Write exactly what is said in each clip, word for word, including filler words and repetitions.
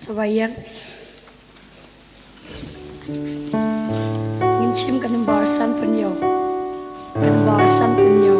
Sa ba ïeng. Ngin shim ka number san phew hynñiew. Ka number san phew hynñiew.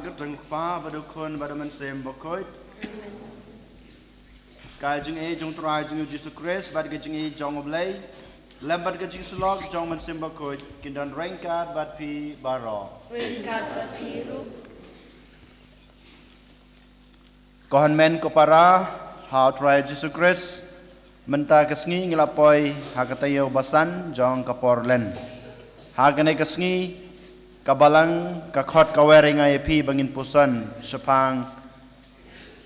Ka kyrteng u Kpa bad u Khun bad u Mynsiem Bakhuid. Ka jingïeit jong u Trai jong ngi u Jisu Khrist bad ka jingïeit jong u Blei lem bad ka jingsyllok jong u Mynsiem Bakhuid kin don ryngkat bad phi baroh. Ryngkat bad phi ruh. Ko hynmen ko para ha u Trai Jisu Khrist, mynta ka sngi ngi la poi ha ka taïew ba san jong ka por Lent. Ha kane ka sngi ka Balang ka khot ka wer ïa nga ïa phi ba ngin puson shaphang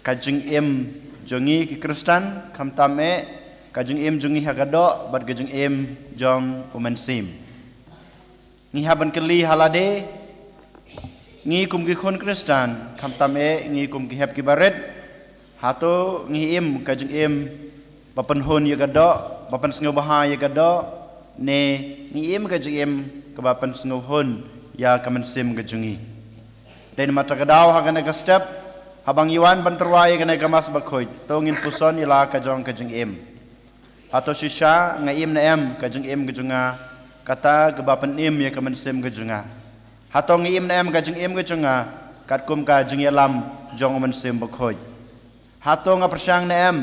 ka jingim jong ngi ki Khristan, khamtam eh ka jingim jong ngi ha ka doh bad ka jingim jong u Mynsiem. Ngi hap ban kylli ha lade, ngi kum ki khun Khristan, khamtam eh ngi kum ki hep ki barit, hato ngi im ka jingim ba pynhun ïa ka doh, ba pynsngewbha ïa ka doh, ne ngi im ka jingim kaba pynsngewhun ïa ka mynsiem ka jong ngi? Dei namar kata ka daw ha kane ka step, haba ngi wan ban tyrwa ïa kane ka Mass Bakhuid, to ngin puson ïa la ka jong ka jingim. Hato shisha nga im ne em ka jingim ka jong nga kata kaba pynim ïa ka mynsiem ka jong nga? Hato nga im ne em ka jingim ka jong nga katkum ka jingïalam jong u Mynsiem Bakhuid? Hato nga pyrshang ne em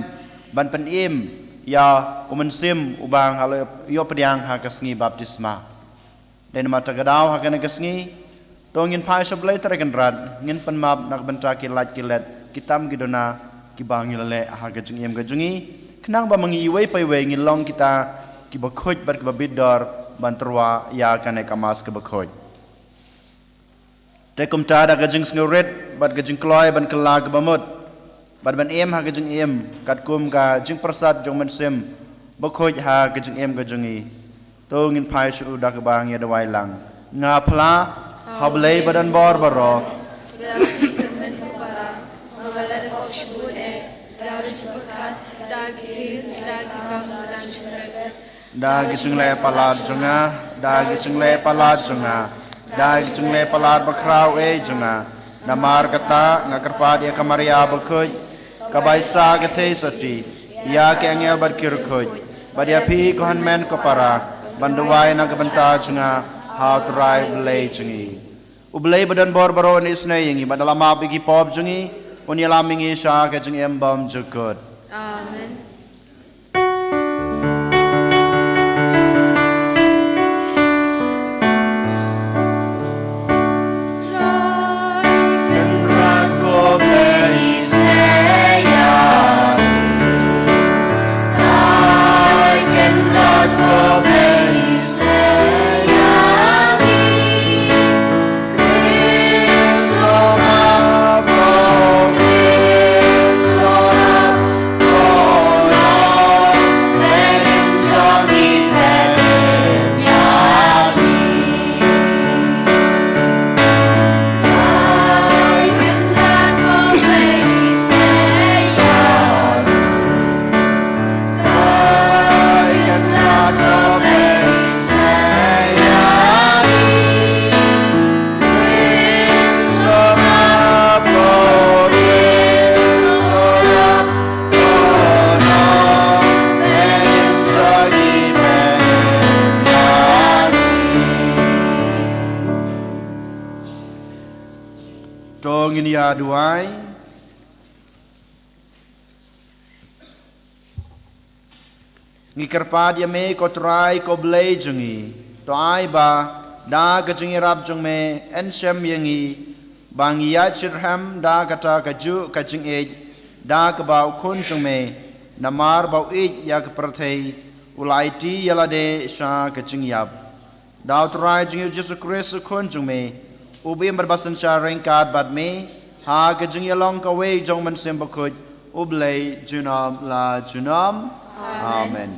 ban pynim ïa u Mynsiem uba nga la ïoh pdiang ha ka sngi baptisma? Dei namar kata ka daw ha kane ka sngi, to ngin phai sha u Blei Trai Kynrad, ngin pan map na ka bynta ki lait ki let, ki tam ki duna kiba ngi la leh ha ka jingim ka jong ngi, khnang ba ma ngi iwei pa iwei ngin long kita kiba khuid bad kiba bit dor ban tyrwa ïa kane ka Mass kaba khuid. Te kumta da ka jingsngewrit bad ka jingkloi ban kylla kaba mut bad ban im ha ka jingim katkum ka jingpyrsad jong u Mynsiem Bakhuid ha ka jingim ka jong ngi, to ngin phai sha u da kaba ngi ïa duwai lang. Nga phla ha u Blei ba don bor baroh. Da ki jingleh palat jong nga, da ki jingleh palat jong nga, da ki jingleh palat bakhraw eh jong nga. Namar kata nga kyrpad ïa ka Maria Bakhuid, ka bai sa ka thei sati, ïa ki angel bad ki riewkhuid, bad ïa phi ko hynmen ko para, ban duwai na ka bynta jong nga ha u Trai u Blei jong ngi. U Blei ba don bor baroh un isynei ïa ngi bad da la map ïa ki pop jong ngi, un ïalam ïa ngi sha ka jingim bymjukut. Amen. To ngin ïa duwai. Ngi kyrpad ïa me ko Trai ko Blei jong ngi, to ai ba da ka jingïarap jong me, yn shem ïa ngi ba ngi ïaid shitrhem da kata kajuh ka jingïeit da kaba u Khun jong me, namar ba u ïeit ïa ka pyrthei, u la aiti ïa lade sha ka jingïap. Da u Trai jong ngi u Jisu Khrist u Khun jong me, u ba im bad ba synshar ryngkat bad me ha ka jingïalong kawei jong u Mynsiem Bakhuid, U Blei junom la junom. Amen. Amen.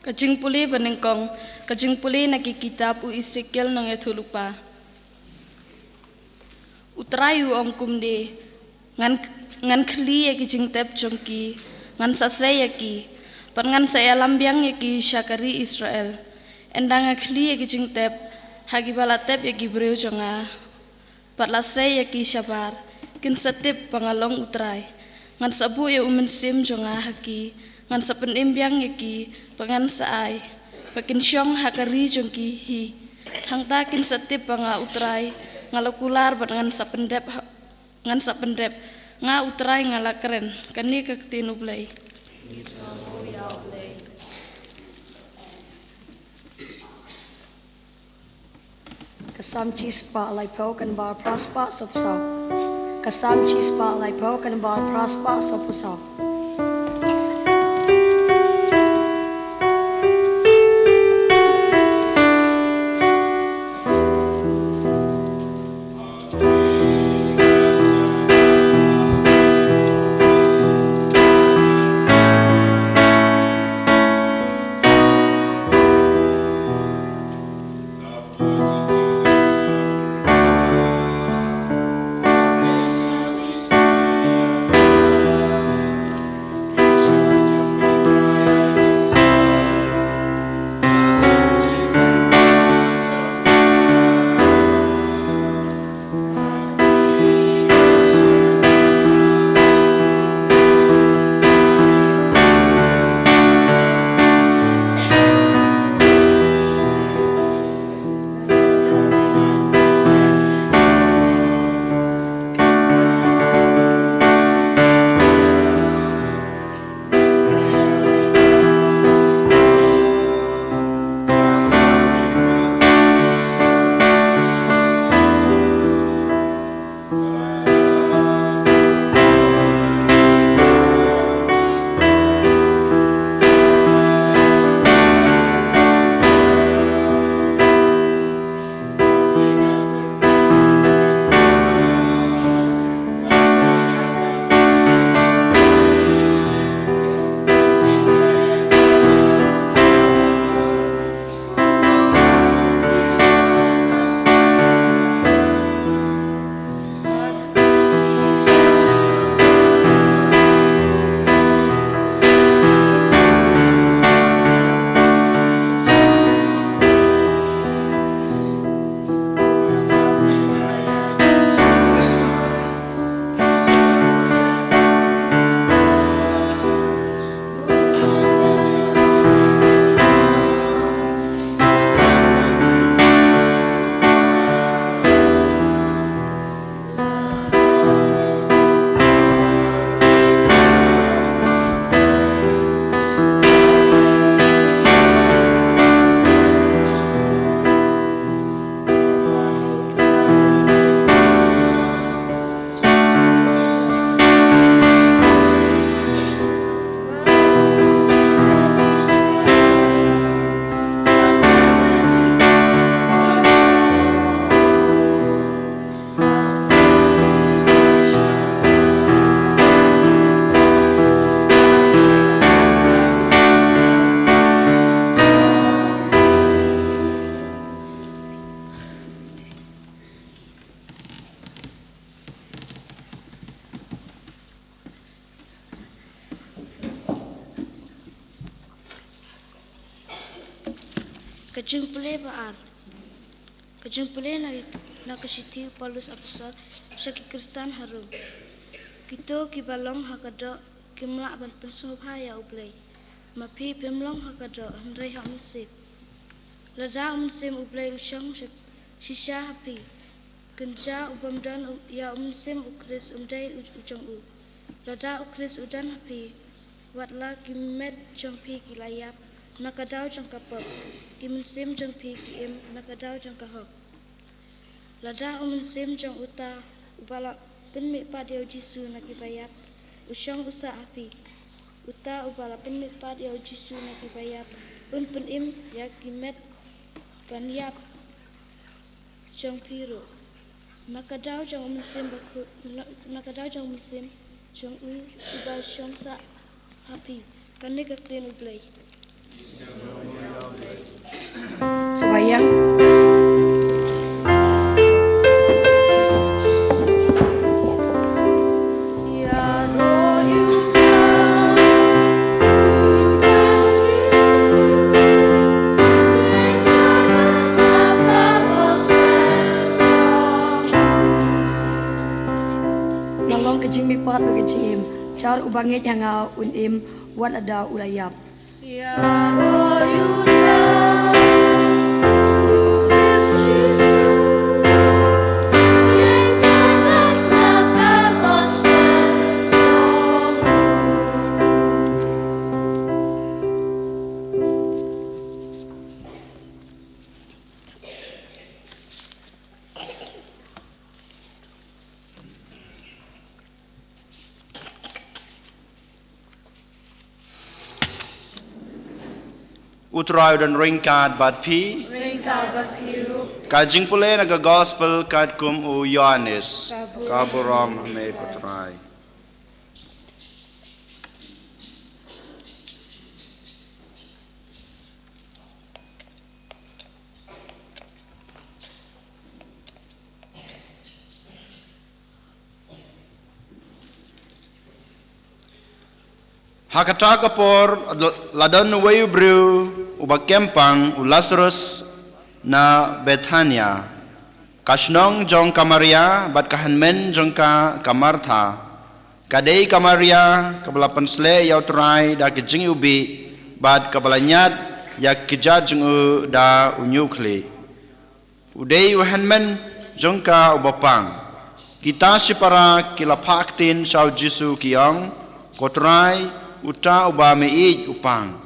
Ka jingpule banyngkong, ka jingpule na ki kitab u Esekiel nongïathuhlypa. U Trai u ong kumne, ngan, Ngan khylli ïa ki jingtep jong ki, ngan sa sei ïa ki, bad ngan sa ïalam biang ïa ki sha ka ri Israel. Ynda nga khylli ïa ki jingtep ha kiba la tep ïa ki briew jong nga, bad la sei ïa ki shabar, kin sa tip ba nga long U Trai. Ngan sa buh ïa U Mynsiem jong nga ha ki, ngan sa pynim biang ïa ki, bad ngan sa ai ba kin shong ha ka ri jong ki hi. Hangta kin sa tip ba nga U Trai nga la kular bad ngan sa pyndep ha, ngan sa pyndep. Nga U Trai nga la kren. Kane ka ktien U Blei. Ka Salm shispah laiphew, ka namba phra spah saphew saw. Ka Salm shispah laiphew, ka namba phra spah saphew saw. Ka jingpule ba ar. Ka jingpule na, na ka shithi u Paulus apostol sha ki Khristan ha Rom. Kito kiba long ha ka doh kim lah ban pynsngewbha ïa U Blei. Ma phi phim long ha ka doh, hynrei ha U Mynsiem. Lada U Mynsiem U Blei u shong sha, shisha ha phi, kynja u bym don u, ïa U Mynsiem u Khrist um dei u, u jong u. Lada u Khrist u don ha phi, wat la ki met jong phi ki la ïap na ka daw jong ka pop, ki mynsiem jong phi ki im na ka daw jong ka hok. Lada U Mynsiem jong uta uba la pynmihpat ïa u Jisu na kiba ïap u shong u sah ha phi, uta uba la pynmihpat ïa u Jisu na kiba ïap un pynim ïa ki met ban ïap jong phi ruh na ka daw jong U Mynsiem Bakhuid, na, na ka daw jong U Mynsiem jong u uba shong sah ha phi. Kane ka ktien U Blei. Sngewbha ïa. Jar uba ngeit ha nga un im wat lada u la ïap. U Trai u don ryngkat bad phi. Ryngkat bad phi ruh. Ka jingpule na ka Gospel katkum u Ïoannis. Ka burom. Ka burom ha me ko Trai. Ha kata ka por la don uwei u briew uba kem pang, u Lasarus, na Bethania, ka shnong jong ka Maria bad ka hynmen jong ka, ka Martha. Ka dei ka Maria kaba la pynsleh ïa u Trai da ka jingïuhbih bad kaba la ñiad ïa ka kjat jong u da u ñiuhkhlieh. U dei u hynmen jong ka uba pang. Kita shipara ki la phah ktien sha u Jisu ki ong, ko Trai, uta uba me ïeit u pang.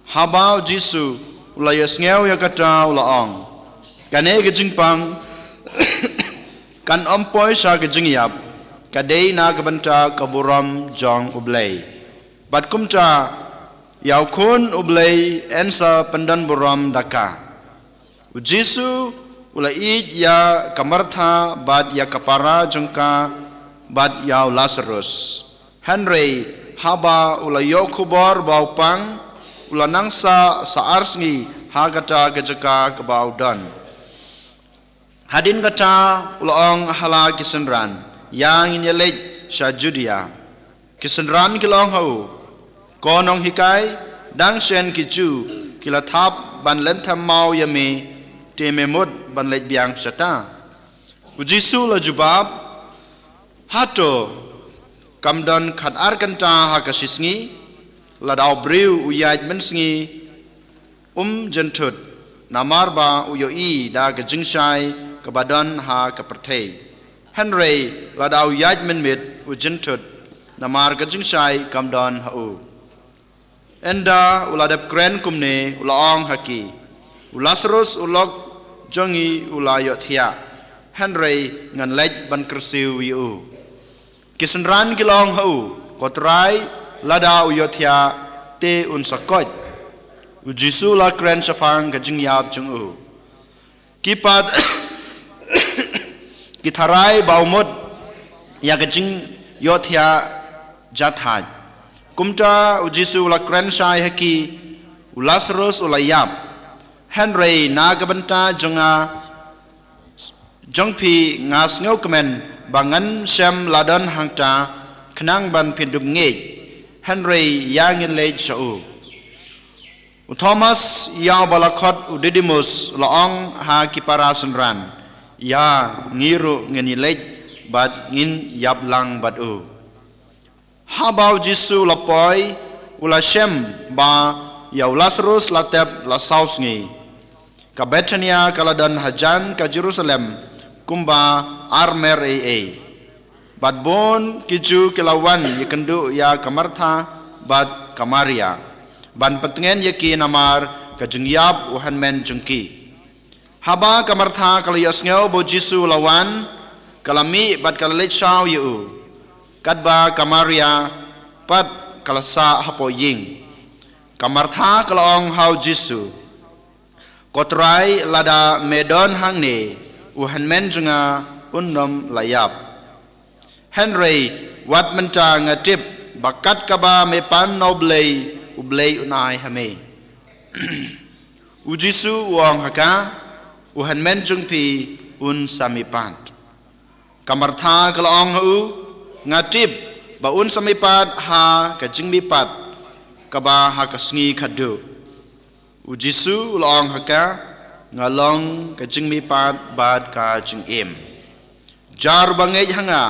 Haba u Jisu u la ïohsngew ïa kata u la ong, kane ka jingpang kan ym poi sha ka jingïap, ka dei na ka bynta ka burom jong U Blei. Bad kumta ïa u Khun U Blei yn sa pyndon burom da ka. U Jisu u la ïeit ïa ka Martha bad ïa ka para jong ka bad ïa u Lasarus. Hynrei haba u la ïoh khubor ba u pang, u la nang sah sa ar sngi ha kata ka jaka kaba u don. Hadien kata u la ong ha la ki synran, ïa ngin ïaleit sha Judia. Ki synran ki la ong ha u, ko nonghikai, dang shen ki Jiw ki la thap ban lynthem maw ïa me, te me mut ban leit biang shata? U Jisu u la jubab, hato kam don khatar kynta ha ka shisngi, lada u briew u ïaid mynsngi um jynthut, namar ba u ïohi da ka jingshai kaba don ha ka pyrthei. Hynrei lada u ïaid mynmiet u jynthut, namar ka jingshai kam don ha u. Ynda u la dep kren kumne u la ong ha ki, u Lasarus u lok jong ngi u la ïohthiah, hynrei ngan leit ban kyrsiew ïa u. Ki synran ki la ong ha u, ko Trai, lada u ïohthiah te un sa koit. U Jisu u la kren shaphang ka jingïap jong u. Ki pat ki tharai ba u mut ïa ka jingïohthiah jahthait. Kumta u Jisu u la kren shai ha ki, u Lasarus u la ïap. Hynrei na ka bynta jong nga, jong phi nga sngewkmen ba ngan shem la don hangta, khnang ban phin dup ngeit. Hynrei ïa ngin leit sha u. U Thomas, ïa uba la khot u Didimus, u la ong ha ki para synran, ïa ngi ruh ngin ïaleit bad ngin ïap lang bad u. Haba u Jisu u la poi, u la shem ba ïa u Lasarus la tep la saw sngi. Ka Bethania ka la don hajan ka Jerusalem kumba ar mer ei ei. Bad bun ki Jiw ki la wan ïakynduh ïa ka Martha bad ka Maria, ban pyntngen ïa ki namar ka jingïap u hynmen jong ki. Haba ka Martha ka la ïohsngew ba u Jisu u la wan, ka la mih bad ka la leit shaw ïa u. Katba ka Maria pat ka la sah hapoh ïing. Ka Martha ka la ong ha u Jisu, ko Trai, lada me don hangne, u hynmen jong nga un ym la ïap. Hynrei wat mynta nga tip ba kat kaba me pan na U Blei, U Blei un ai ha me. U Jisu u ong ha ka, u hynmen jong phi un sa mihpat. Ka Martha ka la ong ha u, nga tip ba un sa mihpat ha ka jingmihpat kaba ha ka sngi khatduh. U Jisu u la ong ha ka, nga long ka jingmihpat bad ka jingim. Jar uba ngeit ha nga,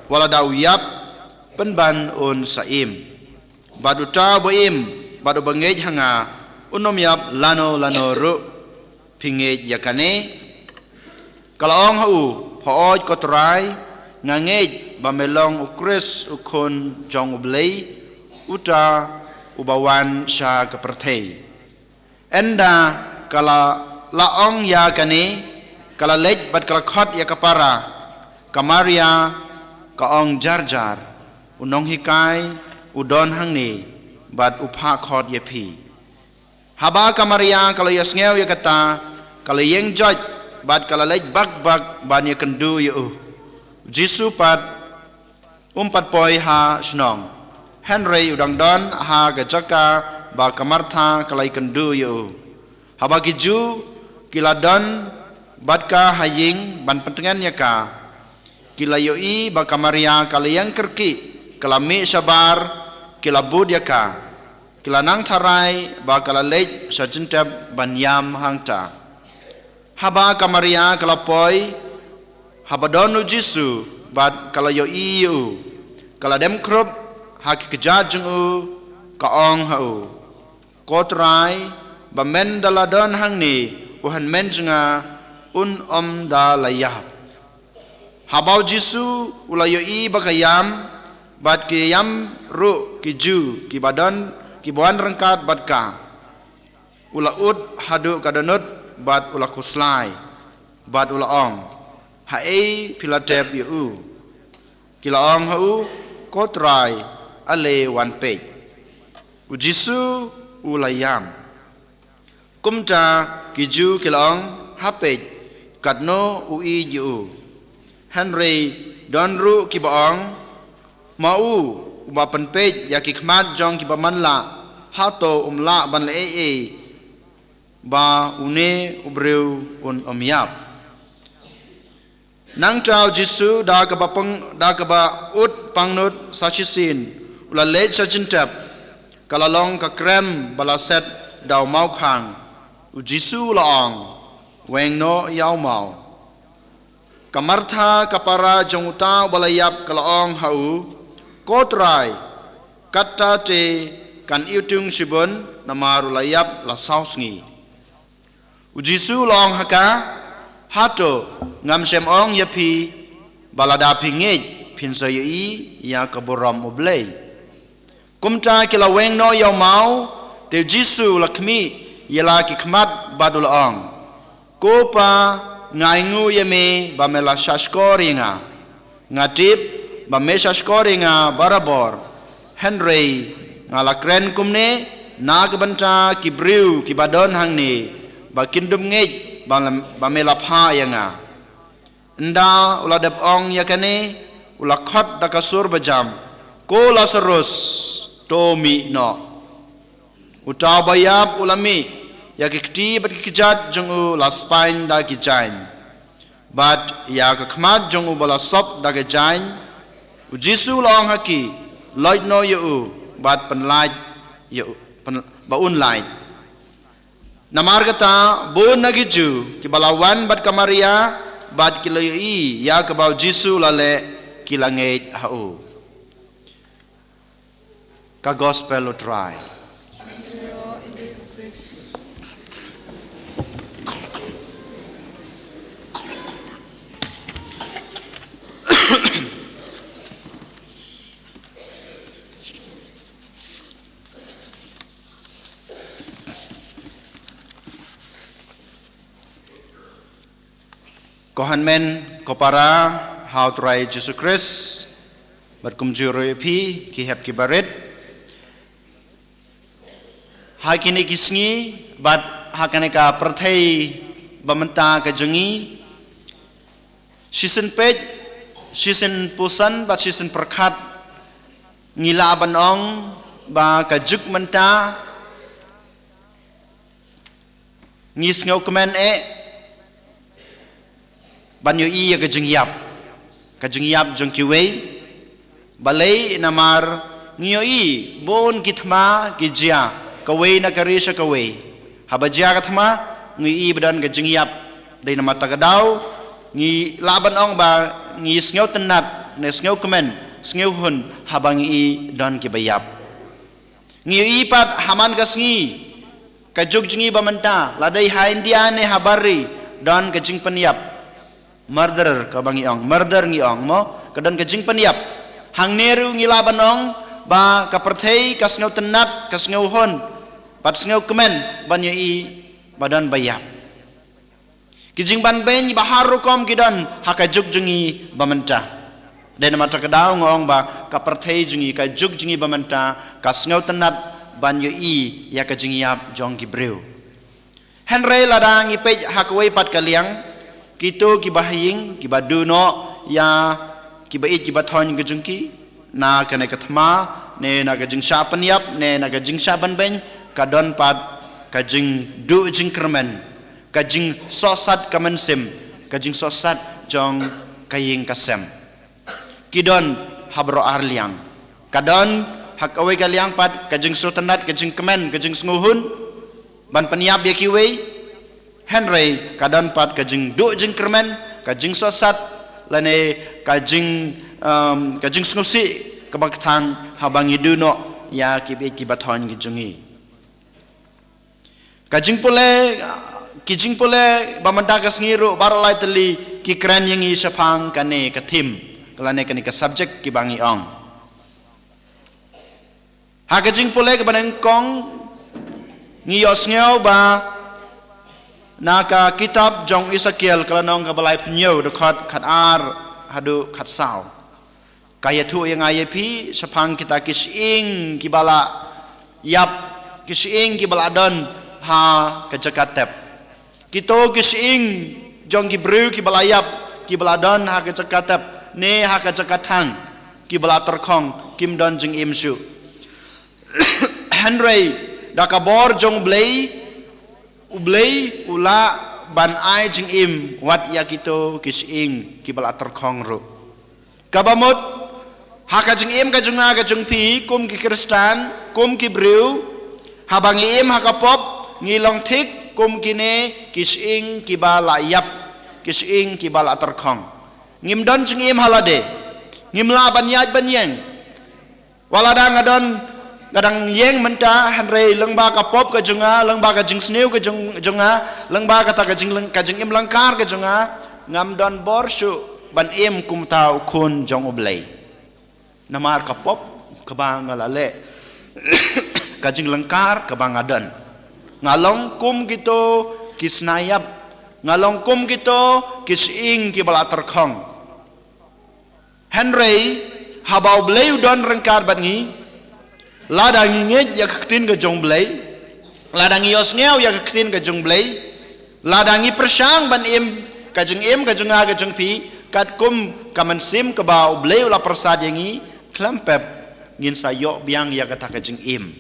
wat lada u ïap, pynban un sa im. Bad uta uba im bad uba ngeit ha nga, un ym ïap lano lano ruh. Phi ngeit ïa kane? Ka la ong ha u, hooid ko Trai, nga ngeit ba me long u Khrist, u Khun jong U Blei, uta uba wan sha ka pyrthei. Ynda ka la, la ong ïa kane, ka la leit bad ka la khot ïa ka para. Ka Maria ka ong jar jar, u nonghikai u don hangne bad u phah khot ïa phi. Haba ka Maria ka la ïohsngew ïa kata, ka la ïeng joit bad ka la leit bak bak ban ïakynduh ïa u. U Jisu pat um pat poi ha shnong, hynrei u dang don ha ka jaka ba ka Martha ka la ïakynduh ïa u. Haba ki Jiw ki la don bad ka ha ïing ban pyntngen ïa ka, ki la ïohi ba ka Maria ka la ïeng kyrkieh, ka la mih shabar, ki la bud ïa ka. Ki la nang tharai ba ka la leit sha jingtep ban ïam hangta. Haba ka Maria ka la poi haba don U Jisu bad ka la ïohi ïa u, ka la dem khrup ha ki kjat jong u, ka ong ha u, ko Trai, ba men da la don hangne u hynmen jong nga, un ym da la ïap. Haba U Jisu u la ïohi ba ka ïam, bad ki ïam ruh ki Jiw kiba don, kiba wan ryngkat bad ka, u la ud haduh ka dohnud bad u la khuslai, bad u la ong, haei phi la tep ïa u? Ki la ong ha u, ko Trai, ale wan peit. U Jisu u la ïam. Kumta ki Jiw ki la ong, ha peit katno u ïeit ïa u. Hynrei don ruh kiba ong, ma u uba pynpeit ïa ki khmat jong kiba manlah, hato um lah ban leh ei ei ba une u briew un ym ïap? Nangta U Jisu da kaba pang, da kaba ud pangnud sa shisien, u la leit sha jingtep. Ka la long ka krem ba la set da u mawkhang. U Jisu u la ong, weng noh ïa u maw. Ka Martha ka para jong uta uba la ïap ka la ong ha u, ko Trai, katta te kan iwtung shibun, namar u la ïap la saw sngi. U Jisu u la ong ha ka, hato ngam shym ong ïa phi ba lada phi ngeit phin sa ïohi ïa ka burom U Blei? Kumta ki la weng noh ïa u maw, te U Jisu u la khmih ïa la ki khmat bad u la ong, ko Pa, nga ainguh ïa me ba me la shahshkor ïa nga. Nga tip ba me shahshkor ïa nga barabor. Hynrei nga la kren kumne na ka bynta ki briew kiba don hangne, ba kin dup ngeit ba, ba me la phah ïa nga. Ynda u la dep ong ïa kane, u la khot da ka sur bajam, ko Lasarus, to mih noh. Uta uba ïap u la mih, ïa ki kti bad ki kjat jong u la spaiñ da ki jaiñ, bad ïa ka khmat jong u ba la sop da ki jaiñ. U Jisu u la ong ha ki, loit noh ïa u bad pynlait ïa u, pyn-, ba un lait. Namar kata bun na ki Jiw kiba la wan bad ka Maria bad ki la ïohi ïa kaba U Jisu u la leh, ki la ngeit ha u. Ka Gospel U Trai. Ko hynmen ko para ha U Trai Jisu Khrist, bad kumjuh ruh ïa phi ki hep ki barit. Ha kine ki sngi bad ha kane ka pyrthei ba mynta ka jong ngi, shisien peit, shisien puson bad shisien pyrkhat, ngi lah ban ong ba ka juk mynta ngi sngewkmen eh ban ïohi ïa ka jingïap, ka jingïap jong kiwei. Balei? Namar ngi ïohi bun ki thma ki jia kawei na ka ri sha kawei. Haba jia ka thma, ngi ïohi ba don ka jingïap. Dei namar kata ka daw ngi lah ban ong ba ngi sngewtynnat ne sngewkmen sngewhun haba ngi i don kiba ïap. Ngi i pat ha man ka sngi, ka juk jong ngi ba mynta, la dei ha India ne ha bar ri, don ka jingpynïap. Murder kaba ngi ong, murder ngi ong mo, ka don ka jingpynïap. Hangne ruh ngi lah ban ong ba ka pyrthei ka sngewtynnat, ka sngewhun, bad sngewkmen ban ïohi ba don ba ïap. Ki jingbanbeiñ ba har rukom ki don ha ka juk jong ngi ba mynta. Dei namar kata ka daw nga ong ba ka pyrthei jong ngi, ka juk jong ngi ba mynta ka sngewtynnat ban ïohi ïa ka jingïap jong ki briew. Hynrei lada ngi peit ha kawei pat ka liang, kito kiba ha ïing, kiba duh noh ïa kiba ïeit kiba thoiñ ka jong ki, na kane ka thma, ne na ka jingshah pynïap, ne na ka jingshah banbeiñ, ka don pat ka jingduh jingkyrmen, ka jingsohsat ka mynsiem, ka jingsohsat jong ka ïing ka sem. Ki don ha baroh ar liang. Ka don ha kawei ka liang pat ka jingsngewtynnat, ka jingkmen, ka jingsngewhun ban pynïap ïa kiwei. Hynrei ka don pat ka jingduh jingkyrmen, ka jingsohsat, lane ka jing, um, ka jingsngewsih kaba kthang haba ngi duh noh ïa kiba ïeit kiba thoiñ ki jong ngi. Ka jingpule, ki jingpule ba mynta ka sngi ruh baroh lai tylli ki kren ïa ngi shaphang kane ka theme, lane kane ka subject kiba ngi ong. Ha ka jingpule kaba nyngkong ngi ïohsngew ba na ka kitab jong Esekiel ka lynnong kaba laiphew hynñiew, dkhot khatar haduh khatsaw. Ka ïathuh ïa nga ïa phi shaphang kita ki shyieng kiba la ïap, ki shyieng kiba la don ha ka jaka tep. Kito ki shyieng jong ki briew kiba la ïap, kiba la don ha ka jaka tep ne ha ka jaka thang, kiba la tyrkhong, kim don jingim shuh. Hynrei da ka bor jong U Blei, U Blei u lah ban ai jingim wat ïa kito ki shyieng kiba la tyrkhong ruh. Kaba mut, ha ka jingim ka jong nga ka jong phi, kum ki Khristan, kum ki briew, haba ngi im ha ka pop, ngi long thik kum kine ki shyieng kiba la ïap, ki shyieng kiba la tyrkhong. Ngim don jingim ha lade. Ngim lah ban ïaid ban ïeng. Wat lada nga don, nga dang ïeng mynta, hynrei lyngba ka pop ka jong nga, lyngba ka jingsniew ka jong, jong nga, lyngba kata ka jing, ka jingim lyngkar ka jong nga, ngam don bor shuh ban im kumta u khun jong U Blei. Namar ka pop kaba nga la leh, ka jinglyngkar kaba nga don, nga long kum kito ki sna ïap, nga long kum kito ki shyieng kiba la tyrkhong. Hynrei haba U Blei u don ryngkat bad ngi, lada ngi ngeit ïa ka ktien ka jong U Blei, lada ngi ïohsngew ïa ka ktien ka jong U Blei, lada ngi pyrshang ban im ka jingim ka jong nga ka jong phi katkum ka mynsiem kaba U Blei u la pyrsad ïa ngi, khlem pep ngin sa ïoh biang ïa kata ka jingim.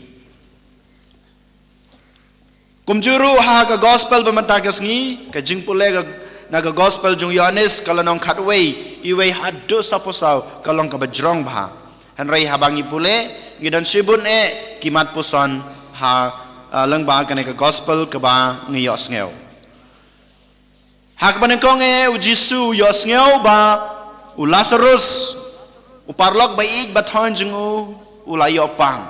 Kumjuh ruh ha ka gospel ba mynta ka sngi, ka jingpule ka, na ka gospel jong u Ïohannes ka lynnong khatwei, iwei haduh saphew saw, ka long kaba jrong bha. Hynrei haba ngi pule, ngi don shibun eh ki mat puson ha, ah, lyngba kane ka gospel kaba ngi ïohsngew. Ha kaba nyngkong eh u Jisu u ïohsngew ba u Lasarus, u paralok ba ïeit ba thoiñ jong u, u la ïoh pang.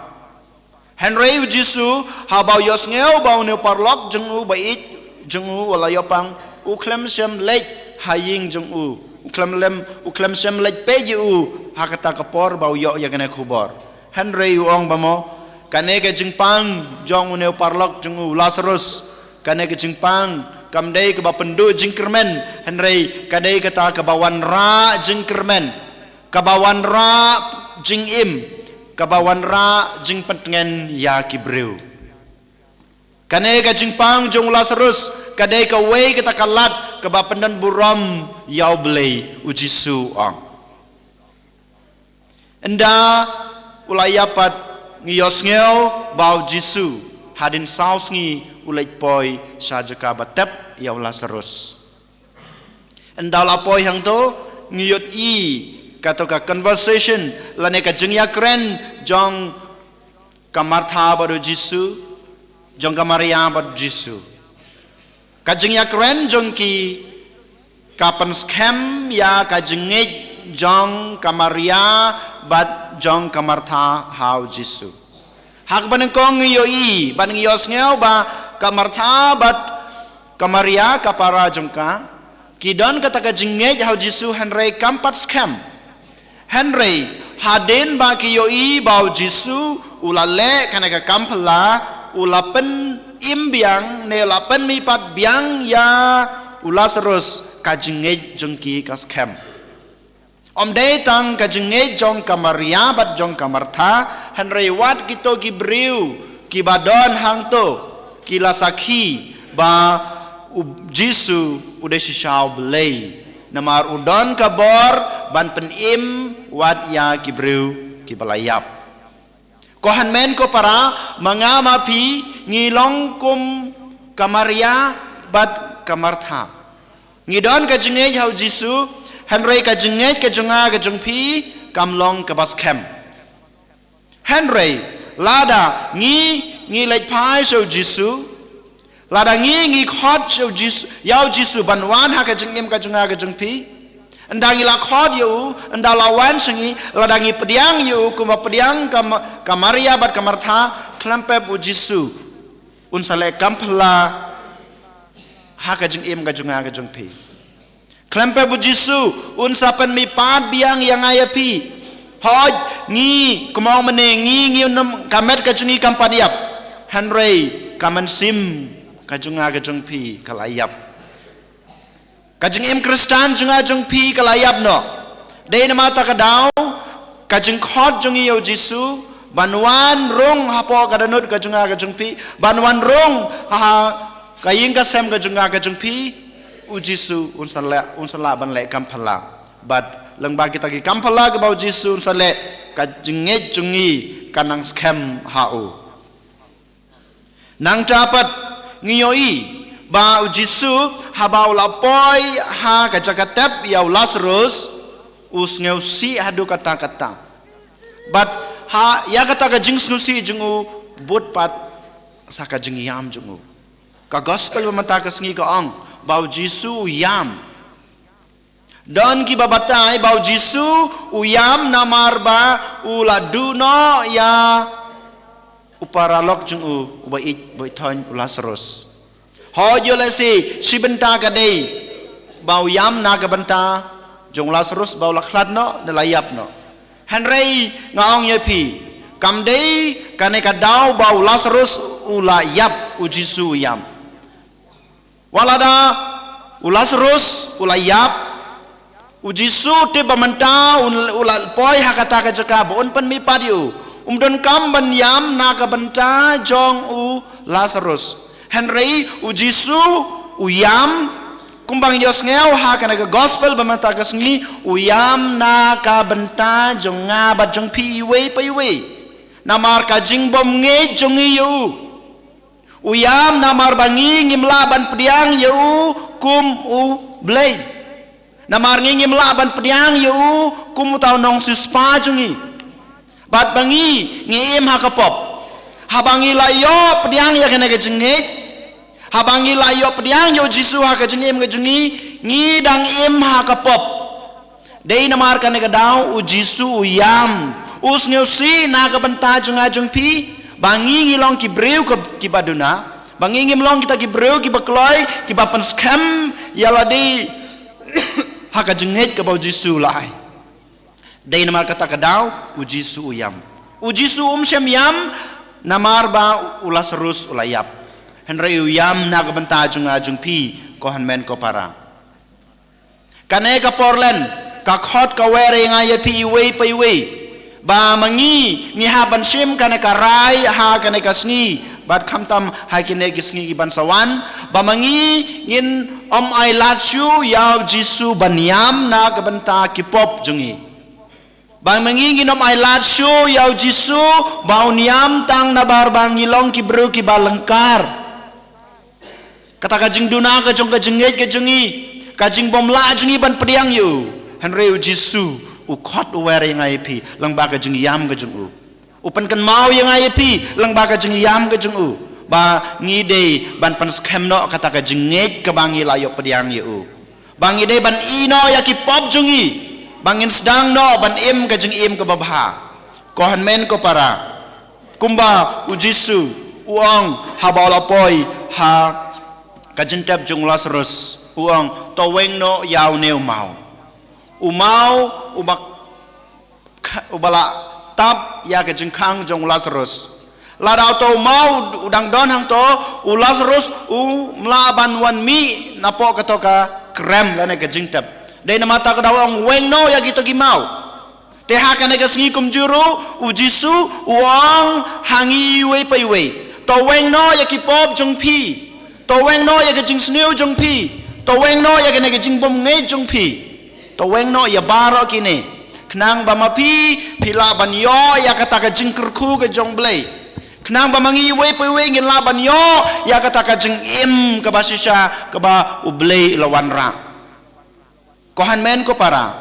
Hynrei u Jisu haba u ïohsngew ba une u paralok jong u ba ïeit jong u u la ïoh pang, u khlem shym leit ha ïing jong u, u khlem lem, u khlem shym leit peit ïa u ha kata ka por ba u ïoh ïa kane ka khubor. Hynrei u ong ba mo, kane ka jingpang jong une u paralok jong u Lasarus, kane ka jingpang kam dei kaba pynduh jingkyrmen, hynrei ka dei kata kaba wanrah jingkyrmen, kaba wanrah jingim, kaba wanrah jingpyntngen ïa ki briew. Kane ka jingpang jong u Lasarus ka dei kawei kata ka lad kaba pyndonburom ïa U Blei, u Jisu u ong. Ynda u la ïap pat, ngi ïohsngew ba u Jisu hadien saw sngi u leit poi sha jaka ba tep ïa u Lasarus. Ynda u la poi hangto, ngi ïohi kato ka conversation lane ka jingïakren jong ka Martha bad u Jisu, jong ka Maria bad u Jisu. Ka jingïakren jong ki ka pynskhem ïa ka jingngeit jong ka Maria bad jong ka Martha ha u Jisu. Ha kaba nyngkong ngi ïohi bad ngi ïohsngew ba ka Martha bad ka Maria ka para jong ka ki don kata ka jingngeit ha u Jisu hynrei kam pat skhem. Hynrei hadien ba ki ïohi ba u Jisu u la leh kane ka kam phylla, u la pynim biang ne u la pynmihpat biang ïa u Lasarus, ka jingngeit jong ki ka skhem. Ym dei tang ka jingngeit jong ka Maria bad jong ka Martha, hynrei wat kito ki briew kiba don hangto ki la sakhi ba u Jisu u dei shisha U Blei. Namar u don ka bor ban pynim wat ïa ki briew kiba la ïap. Ko hynmen ko para, ma nga ma phi ngi long kum ka Maria bad ka Martha. Ngi don ka jingngeit ha u Jisu, hynrei ka jingngeit ka jong nga ka jong phi kam long kaba skhem. Hynrei lada ngi, ngi leit phai sha u Jisu, lada ngi, ngi khot sha u Jisu, ïa u Jisu ban wan ha ka jingim ka jong nga ka jong phi, ynda ngi la khot ïa u, ynda la wan sha ngi, lada ngi pdiang ïa u kumba pdiang ka Ma-, ka Maria bad ka Martha, khlem pep u Jisu un sa leh kam phylla ha ka jingim ka jong nga ka jong phi. Khlem pep u Jisu un sa pynmihpat biang ïa nga ïa phi. Hooid, ngi, kumno mynne ngi, ngi nym, ka met ka jong ngi kam pat ïap. Hynrei ka mynsiem ka jong nga ka jong phi ka la ïap. Ka jingim Khristan jong nga jong phi ka la ïap noh. Dei namar kata ka daw ka jingkhot jong ngi ïa u Jisu ban wan rung hapoh ka dohnud ka jong nga ka jong phi, ban wan rung ha ka ïing ka sem ka jong nga ka jong phi, u Jisu un sa lah, un sa lah ban leh kam phylla. Bad lyngba kita ki kam phylla kiba u Jisu un sa leh, ka jingngeit jong ngi kan nang skhem ha u. Nangta pat ngi ïohi ba u Jisu haba u la poi ha ka jaka tep ïa u Lasarus, u sngewsih haduh katta katta. Bad ha ïa kata ka jingsngewsih jong u bud pat sa ka jingïam jong u. Ka gospel ba mynta ka sngi ka ong ba u Jisu u ïam. Don kiba batai ba u Jisu u ïam namar ba u la duh noh ïa u paralok jong u, uba ïeit, uba ïeit thon, u Lasarus. Hooid, ïoh lehse shi bynta ka dei ba u ïam na ka bynta jong u Lasarus ba u la khlad noh ne la ïap noh. Hynrei nga ong ïa phi, kam dei kane ka daw ba u Lasarus u la ïap, u Jisu u ïam. Wat lada u Lasarus u la ïap, u Jisu tip ba mynta u, u la poi ha kata ka jaka ba un pynmihpat ïa u. Um donkam ban ïam na ka bynta jong u Lasarus. Hynrei u Jisu u ïam, kumba ngi ïohsngew ha kane ka gospel ba mynta ka sngi, u ïam na ka bynta jong nga bad jong phi iwei pa iwei. Namar ka jingbymngeit jong ngi ïa u. U ïam namar ba ngi ngim lah ban pdiang ïa u kum U Blei. Namar ngi ngim lah ban pdiang ïa u kum uta u nongsiewspah jong ngi. Bad ba ngi, ngi im ha ka pop. Haba ngi la ïoh pdiang ïa kane ka jingngeit, haba ngi la ïoh pdiang ïa u Jisu ha ka jingim ka jong ngi, ngi dang im ha ka pop. Dei namar kane ka daw u Jisu u ïam, u sngewsih na ka bynta jong nga jong phi, ba ngi ngi long ki briew ka, kiba duna, ba ngi ngim long kita ki briew kiba kloi, kiba pynskhem ïa lade ha ka jingngeit kaba u Jisu u la ai. Dei namar kata ka daw u Jisu u ïam. U Jisu um shym ïam namar ba u Lasarus u la ïap. Hynrei u ïam na ka bynta jong nga jong phi, ko hynmen ko para. Kane ka por lehse ka khot ka wer ïa nga ïa phi iwei pa iwei, ba ma ngi ngi hap ban shim kane ka rai ha kane ka sngi bad khamtam ha kine ki sngi kiban sa wan, ba ma ngi ngin ym ailad shuh ïa u Jisu ban ïam na ka bynta ki pop jong ngi. Ba ma ngi ngin ym ailad shuh ïa u Jisu ba un ïam tang namar ba ngi long ki briew kiba lyngkar. Kata ka jingduna ka jong ka jingngeit ka jong ngi, ka jingbymlah jong ngi ban pdiang ïa u. Hynrei u Jisu u khot u wer ïa nga ïa phi lyngba ka jingïam ka jong u. U pynkynmaw ïa nga ïa phi lyngba ka jingïam ka jong u, ba ngi dei ban pynskhem noh kata ka jingngeit kaba ngi la ïoh pdiang ïa u. Ba ngi dei ban ïeh noh ïa ki pop jong ngi. Ba ngin sdang noh ban im ka jingim kaba bha. Ko hynmen ko para. Kumba u Jisu u ong haba u la poi ha ka jingtep jong u Lasarus, u ong, "To weng noh ïa une u maw." U maw uba kha-, uba la tap ïa ka jingkhang jong u Lasarus. Lada uto u maw u dang don hangto, u Lasarus um lah ban wan mih napoh kato ka krem lane ka jingtep. Dei namar kata ka daw u ong, "Weng noh ïa kito ki maw." Te ha kane ka sngi kumjuh ruh, u Jisu u ong ha ngi iwei pa iwei, "To weng noh ïa ki pop jong phi. To weng noh ïa ka jingsniew jong phi. To weng noh ïa kane ka jingbymngeit jong phi. To weng noh ïa baroh kine. Khnang ba ma phi, phi lah ban ïoh ïa kata ka jingkyrkhu ka jong U Blei. Khnang ba ma ngi iwei pa iwei ngin lah ban ïoh ïa kata ka jingim kaba shisha kaba U Blei u la wanrah." Ko hynmen ko para,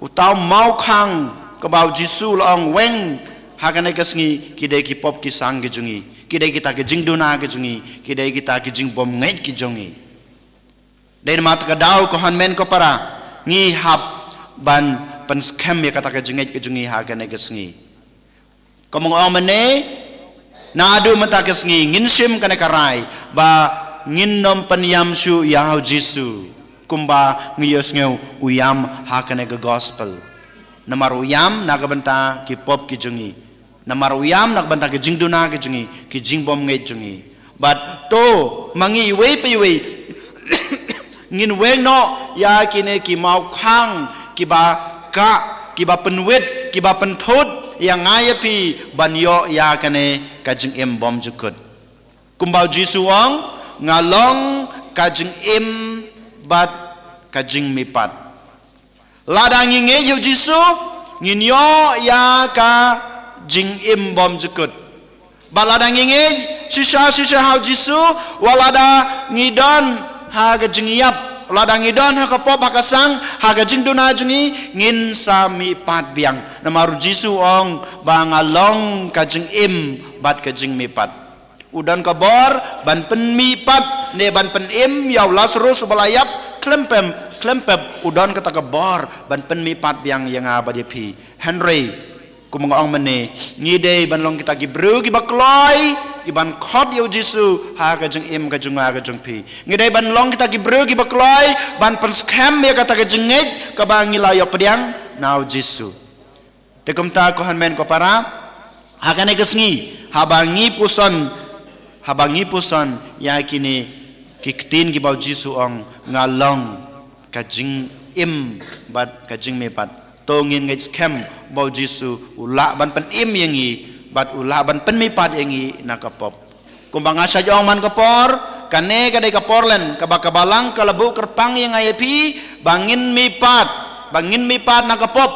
uta u maw khang kaba u Jisu u la ong weng ha kane ka sngi, ki dei ki pop ki sang ki jong ngi, ki dei kita ki jingduna ki jong ngi, ki dei kita ki jingbymngeit ki jong ngi. Dei namar kata ka daw ko hynmen ko para, ngi hap ban pynskhem ïa kata ka jingngeit ka jong ngi ha kane ka sngi. Kumba nga ong mynne, naduh mynta ka sngi ngin shim kane ka rai ba ngin nym pynïam shuh ïa u Jisu kumba ngi ïohsngew u ïam ha kane ka gospel. Namar u ïam na ka bynta ki pop ki jong ngi. Namar u ïam na ka bynta ki jingduna ki jong ngi, ki jingbymngeit jong ngi. Bad to ma ngi iwei pa iwei ngin weng noh ïa kine ki maw khang kiba kah, kiba pynwit, kiba pynthut ïa nga ïa phi ban ïoh ïa kane ka jingim bymjukut. Kumba u Jisu u ong, "Nga long ka jingim bad ka jingmihpat." Lada ngi ngeit ïa u Jisu, ngin ïoh ïa ka jingim bymjukut. Bad lada ngi ngeit shisha shisha ha u Jisu, wat lada ngi don ha ka jingïap, lada ngi don ha ka pop ha ka sang, ha ka jingduna jong ngi, ngin sa mihpat biang. Namar u Jisu u ong ba nga long ka jingim bad ka jingmihpat. U don ka bor ban pynmihpat ne ban pynim ïa u Lasarus uba la ïap, khlem pep, khlem pep, u don kata ka bor ban pynmihpat biang ïa nga bad ïa phi. Hynrei, kumba nga ong mynne, ngi dei ban long kita ki briew kiba kloi, kiban khot ïa u Jisu ha ka jingim ka jong nga ka jong phi. Ngi dei ban long kita ki briew kiba kloi ban pynskhem ïa kata ka jingngeit kaba ngi la ïoh pdiang na u Jisu. Te kumta ko hynmen ko para, ha kane ka sngi, haba ngi puson, haba ngi puson ïa kine ki ktien kiba u Jisu u ong, "Nga long ka jingim bad ka jingmihpat." To ngin ngeit skhem ba u Jisu u lah ban pynim ïa ngi bad u lah ban pynmihpat ïa ngi na ka pop. Kumba nga shait ong man ka por, kane ka dei ka por lem kaba ka Balang ka la buh kyrpang ïa nga ïa phi ba ngin mihpat, ba ngin mihpat na ka pop.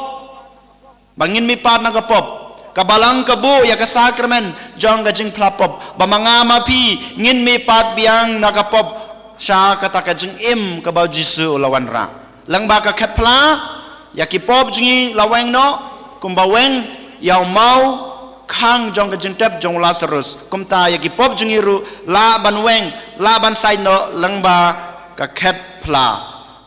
Ba ngin mihpat na ka pop. Ka Balang ka buh ïa ka sakramen jong ka jingphla pop ba ma nga ma phi ngin mihpat biang na ka pop sha kata ka jingim kaba u Jisu u la wanrah. Lyngba ka khet phla ïa ki pop jong ngi la weng noh, kumba weng ïa u maw khang jong ka jingtep jong u Lasarus, kumta ïa ki pop jong ngi ruh lah ban weng, lah ban sait noh lyngba ka khet phla.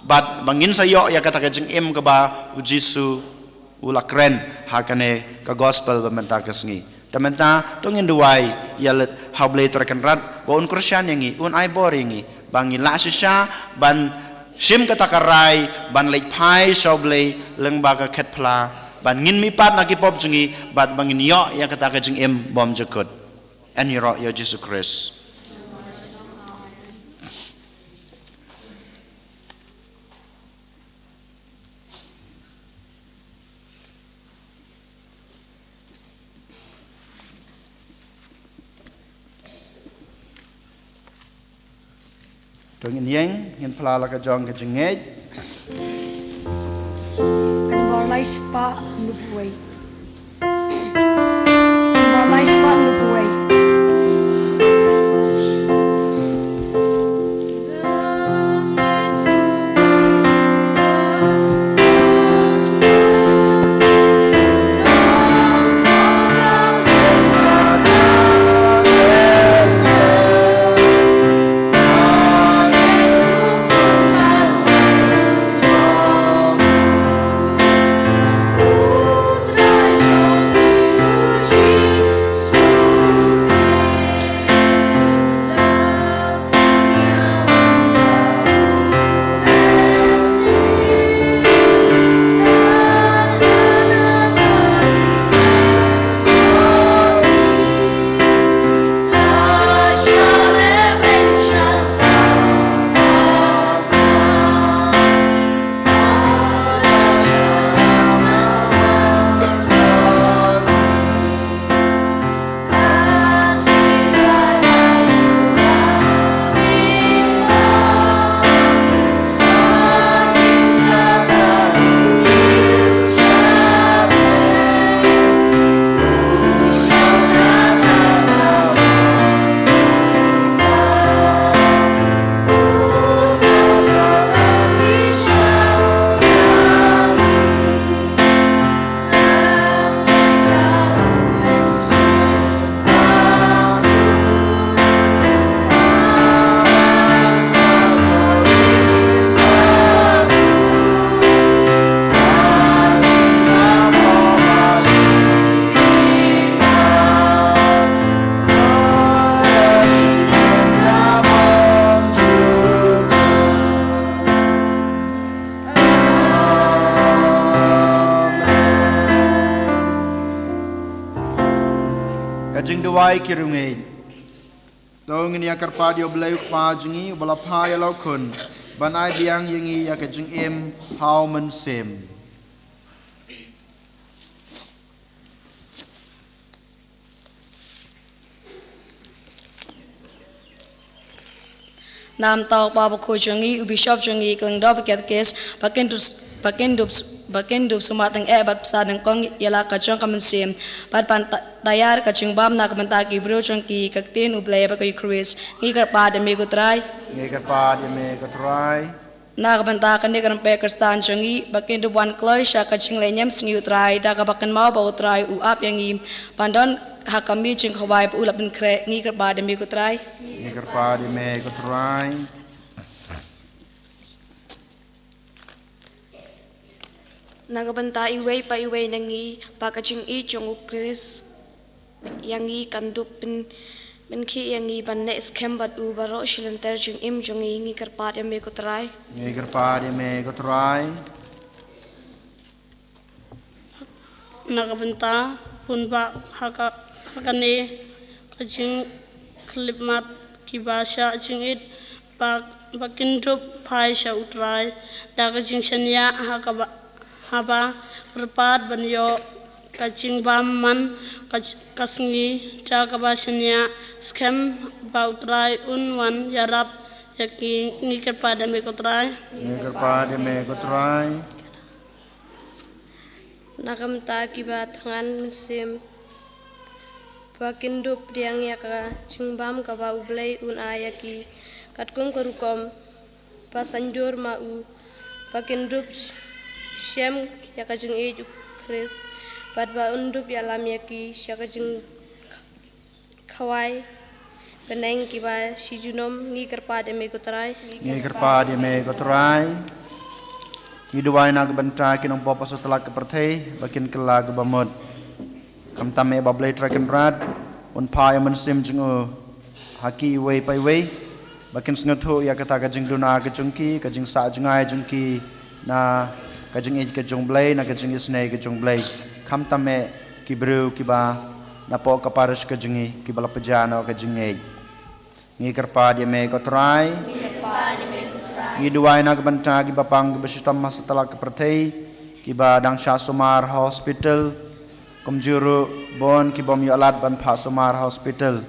Bad ba ngin sa ïoh ïa kata ka jingim kaba u Jisu u la kren ha kane ka gospel ba mynta ka sngi. Te mynta to ngin duwai ïa lade ha u Blei Trai Kynrad ba un kyrshan ïa ngi, un ai bor ïa ngi ba ngin lah shisha ban shim kata ka rai ban leit phai sha u Blei lyngba ka khet phla, ban ngin mihpat na ki pop jong ngi bad ba ngin ïoh ïa kata ka jingim bymjukut. Yn ïaroh ïa u Jisu Khrist. To ngin ïeng, ngin phla la ka jong ka jingngeit. Kan bor lai spah hynñiewphew wei. Kan bor lai spah hynñiewphew wei. Ka jingduwai ki riewngeit. To ngin ïa kyrpad ïa U Blei U Kpa jong ngi, uba la phah ïa la u Khun ban ai biang ïa ngi ïa ka jingim ha U Mynsiem. Namar u Papa Bakhuid jong ngi, u Bishop jong ngi, ka Lyngdoh bad Katekist, ba kin dup, ba kin dup, ba kin dup sumar tyngeh bad bsa nyngkong ïa la ka jong ka mynsiem, bad ban ta-, tayar ka jingbam na ka bynta ki briew jong ki, ka ktien U Blei bad ka Eukharist. Ngi kyrpad ïa me ko Trai. Ngi kyrpad ïa me ko Trai. Na ka bynta kane ka rympei Khristan jong ngi, ba kin dup wan kloi sha ka jingleh ñiamsngi U Trai, da kaba kynmaw ba U Trai u ap ïa ngi ban don ha ka miet jingkhawai ba u la pynkhreh. Ngi kyrpad ïa me ko Trai. Ngi kyrpad ïa me ko Trai. Na ka bynta iwei pa iwei na ngi, ba ka jingïeit jong U Khrist ïa ngi kan dup pyn, pynkhih ïa ngi ban neh skhem bad u baroh shi lynter jingim jong ngi. Ngi kyrpad ïa me ko Trai. Ngi kyrpad ïa me ko Trai. Na ka bynta bun bah ha ka, ha kane ka jingkhyllipmat, kiba shah jingit, ba, ba kin dup phai sha U Trai da ka jingshaniah, ha kaba, haba kyrpad ban ïoh ka jingbam man ka, ka sngi, da kaba shaniah skhem ba U Trai un wan ïarap ïa ki. Ngi kyrpad ïa me ko Trai. Ngi kyrpad ïa me ko Trai. Na ka bynta kiba thngan mynsiem, ba kin dup pdiang ïa ka jingbam kaba U Blei un ai ïa ki, katkum ka rukom ba saiñdur ma u, ba kin dup shem ïa ka jingïeit U Khrist, bad ba un dup ïalam ïa ki sha ka jing khawai bneng kiba shi junom. Ngi kyrpad ïa me ko Trai. Ngi kyrpad ïa me ko Trai. Ngi duwai na ka bynta ki nongpop ha satlak ka pyrthei, ba kin kylla kaba mut. Khamtam eh ba U Blei Trai Kynrad un phah ïa U Mynsiem jong u ha ki iwei pa iwei, ba kin sngewthuh ïa kata ka jingduna ka jong ki, ka jingsah jngai jong ki na ka jingïeit ka jong U Blei, na ka jingisynei ka jong U Blei. Khamtam eh ki briew kiba napoh ka parish ka jong ngi, kiba la pynjah noh ka jingïeit. Ngi kyrpad ïa me ko Trai. Ngi duwai na ka bynta kiba pang kiba shitom ha satlak ka pyrthei, kiba dang shah sumar ha hospital, kumjuh ruh bun kibym ïoh lad ban phah sumar ha hospital.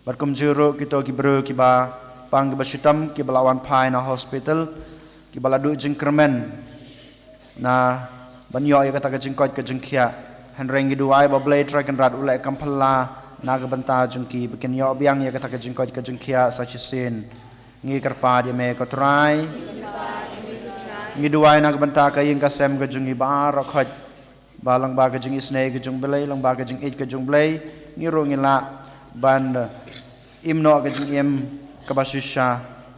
Bad kumjuh ruh kito ki briew kiba pang kiba shitom kiba la wan phai na hospital, kiba la duh jingkyrmen na ban ïoh ïa kata ka jingkoit ka jingkhiah. Hynrei ngi duwai ba U Blei Trai Kynrad u leh kam phylla na ka bynta jong ki, ba kin ïoh biang ïa kata ka jingkoit ka jingkhiah sa shisien. Ngi kyrpad ïa me ko Trai. Ngi duwai na ka bynta ka ïing ka sem ka jong ngi baroh khoit, ba lyngba ka jingisynei ka jong U Blei, lyngba ka jingïeit ka jong U Blei, ngi ruh ngi lah ban im noh ka jingim kaba shisha.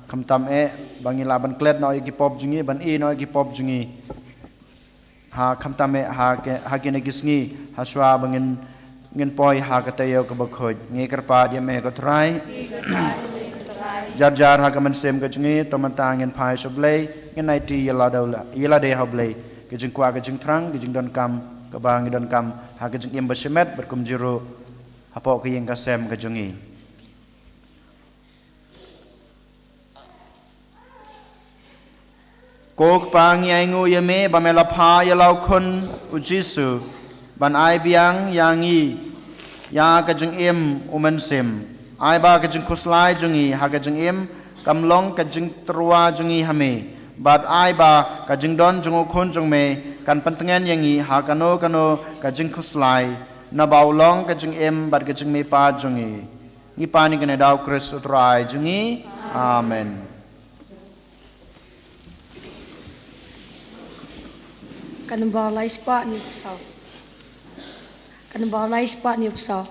Khamtam eh ba ngi lah ban klet noh ïa ki pop jong ngi, ban ïeh noh ïa ki pop jong ngi. Ha khamtam eh ha ki, ha kine ki sngi, ha shuwa ba ngin, ngin poi ha ka taïew kaba khuid. Ngi kyrpad ïa me ko Trai. Jar jar ha ka mynsiem ka jong ngi, to mynta ngin phai sha U Blei, ngin aiti ïa lade, ïa lade ha U Blei. Ka jingkwah ka jingthrang, ka jingdonkam kaba ngi donkam ha ka jingim ba shimet, bad kumjuh ruh hapoh ka ïing ka sem ka jong ngi. Ko Kpa, ngi ainguh ïa me ba me la phah ïa la u Khun U Jisu ban ai biang ïa ngi ïa ka jingim U Mynsiem. Ai ba ka jingkhuslai jong ngi ha ka jingim kam long ka jingtyrwa jong ngi ha me, bad ai ba ka jingdon jong u Khun jong me kan pyntngen ïa ngi ha kano kano ka jingkhuslai, naba u long ka jingim bad ka jingmihpat jong ngi. Ngi pan ïa kane da U Khrist U Trai jong ngi. Amen. Ka number lai spah hynñiew phew saw. Ka number lai spah hynñiew phew saw.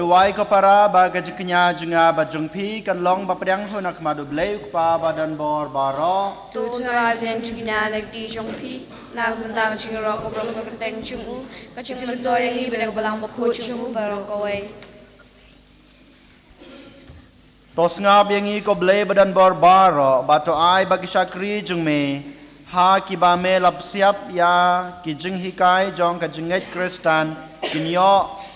Duwai ko para ba ka jingkñia jong nga bad jong phi kan long ba pdiang hun ha khmat U Blei U Kpa ba don bor baroh. To trai pdiang jingkñia na ka kti jong phi, na ka bynta ka jingïaroh ka burom ka kyrteng jong u, ka jingmyntoi ïa ngi bad ïa ka balang bakhuid jong u baroh kawei. To sngap ïa ngi ko Blei ba don bor baroh, bad to ai ba ki shakri jong me, ha kiba me la pynsiap ïa ki jinghikai jong ka jingngeit Khristan, kin ïoh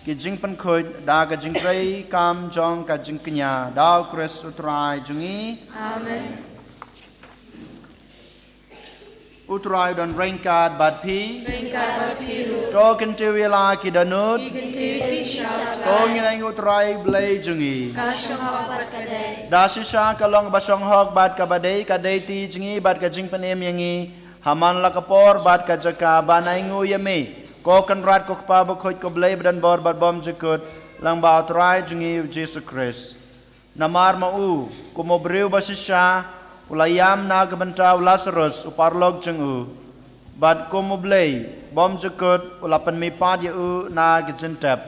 ki jingpynkhuid da ka jingtrei kam jong ka jingkñia. Da U Khrist U Trai jong ngi. Amen. U Trai u don ryngkat bad phi. Ryngkat bad phi ruh. To kyntiew ïa la ki dohnud. Ngi kyntiew ïa phi sha U Trai. To ngin ai nguh ïa U Trai Blei jong ngi. Ka shong hok bad ka dei. Da shisha ka long ba shong hok bad kaba dei, ka dei ti jong ngi bad ka jingpynim ïa ngi ha man la ka por bad ka jaka ban ai nguh ïa me, ko Kynrad ko Kpa Bakhuid ko Blei ba don bor bad bymjukut, lyngba U Trai jong ngi U Jisu Khrist. Namar ma u, kum u briew ba shisha, u la ïam na ka bynta u Lasarus u paralok jong u, bad kum U Blei bymjukut u la pynmihpat ïa u na ka jingtep.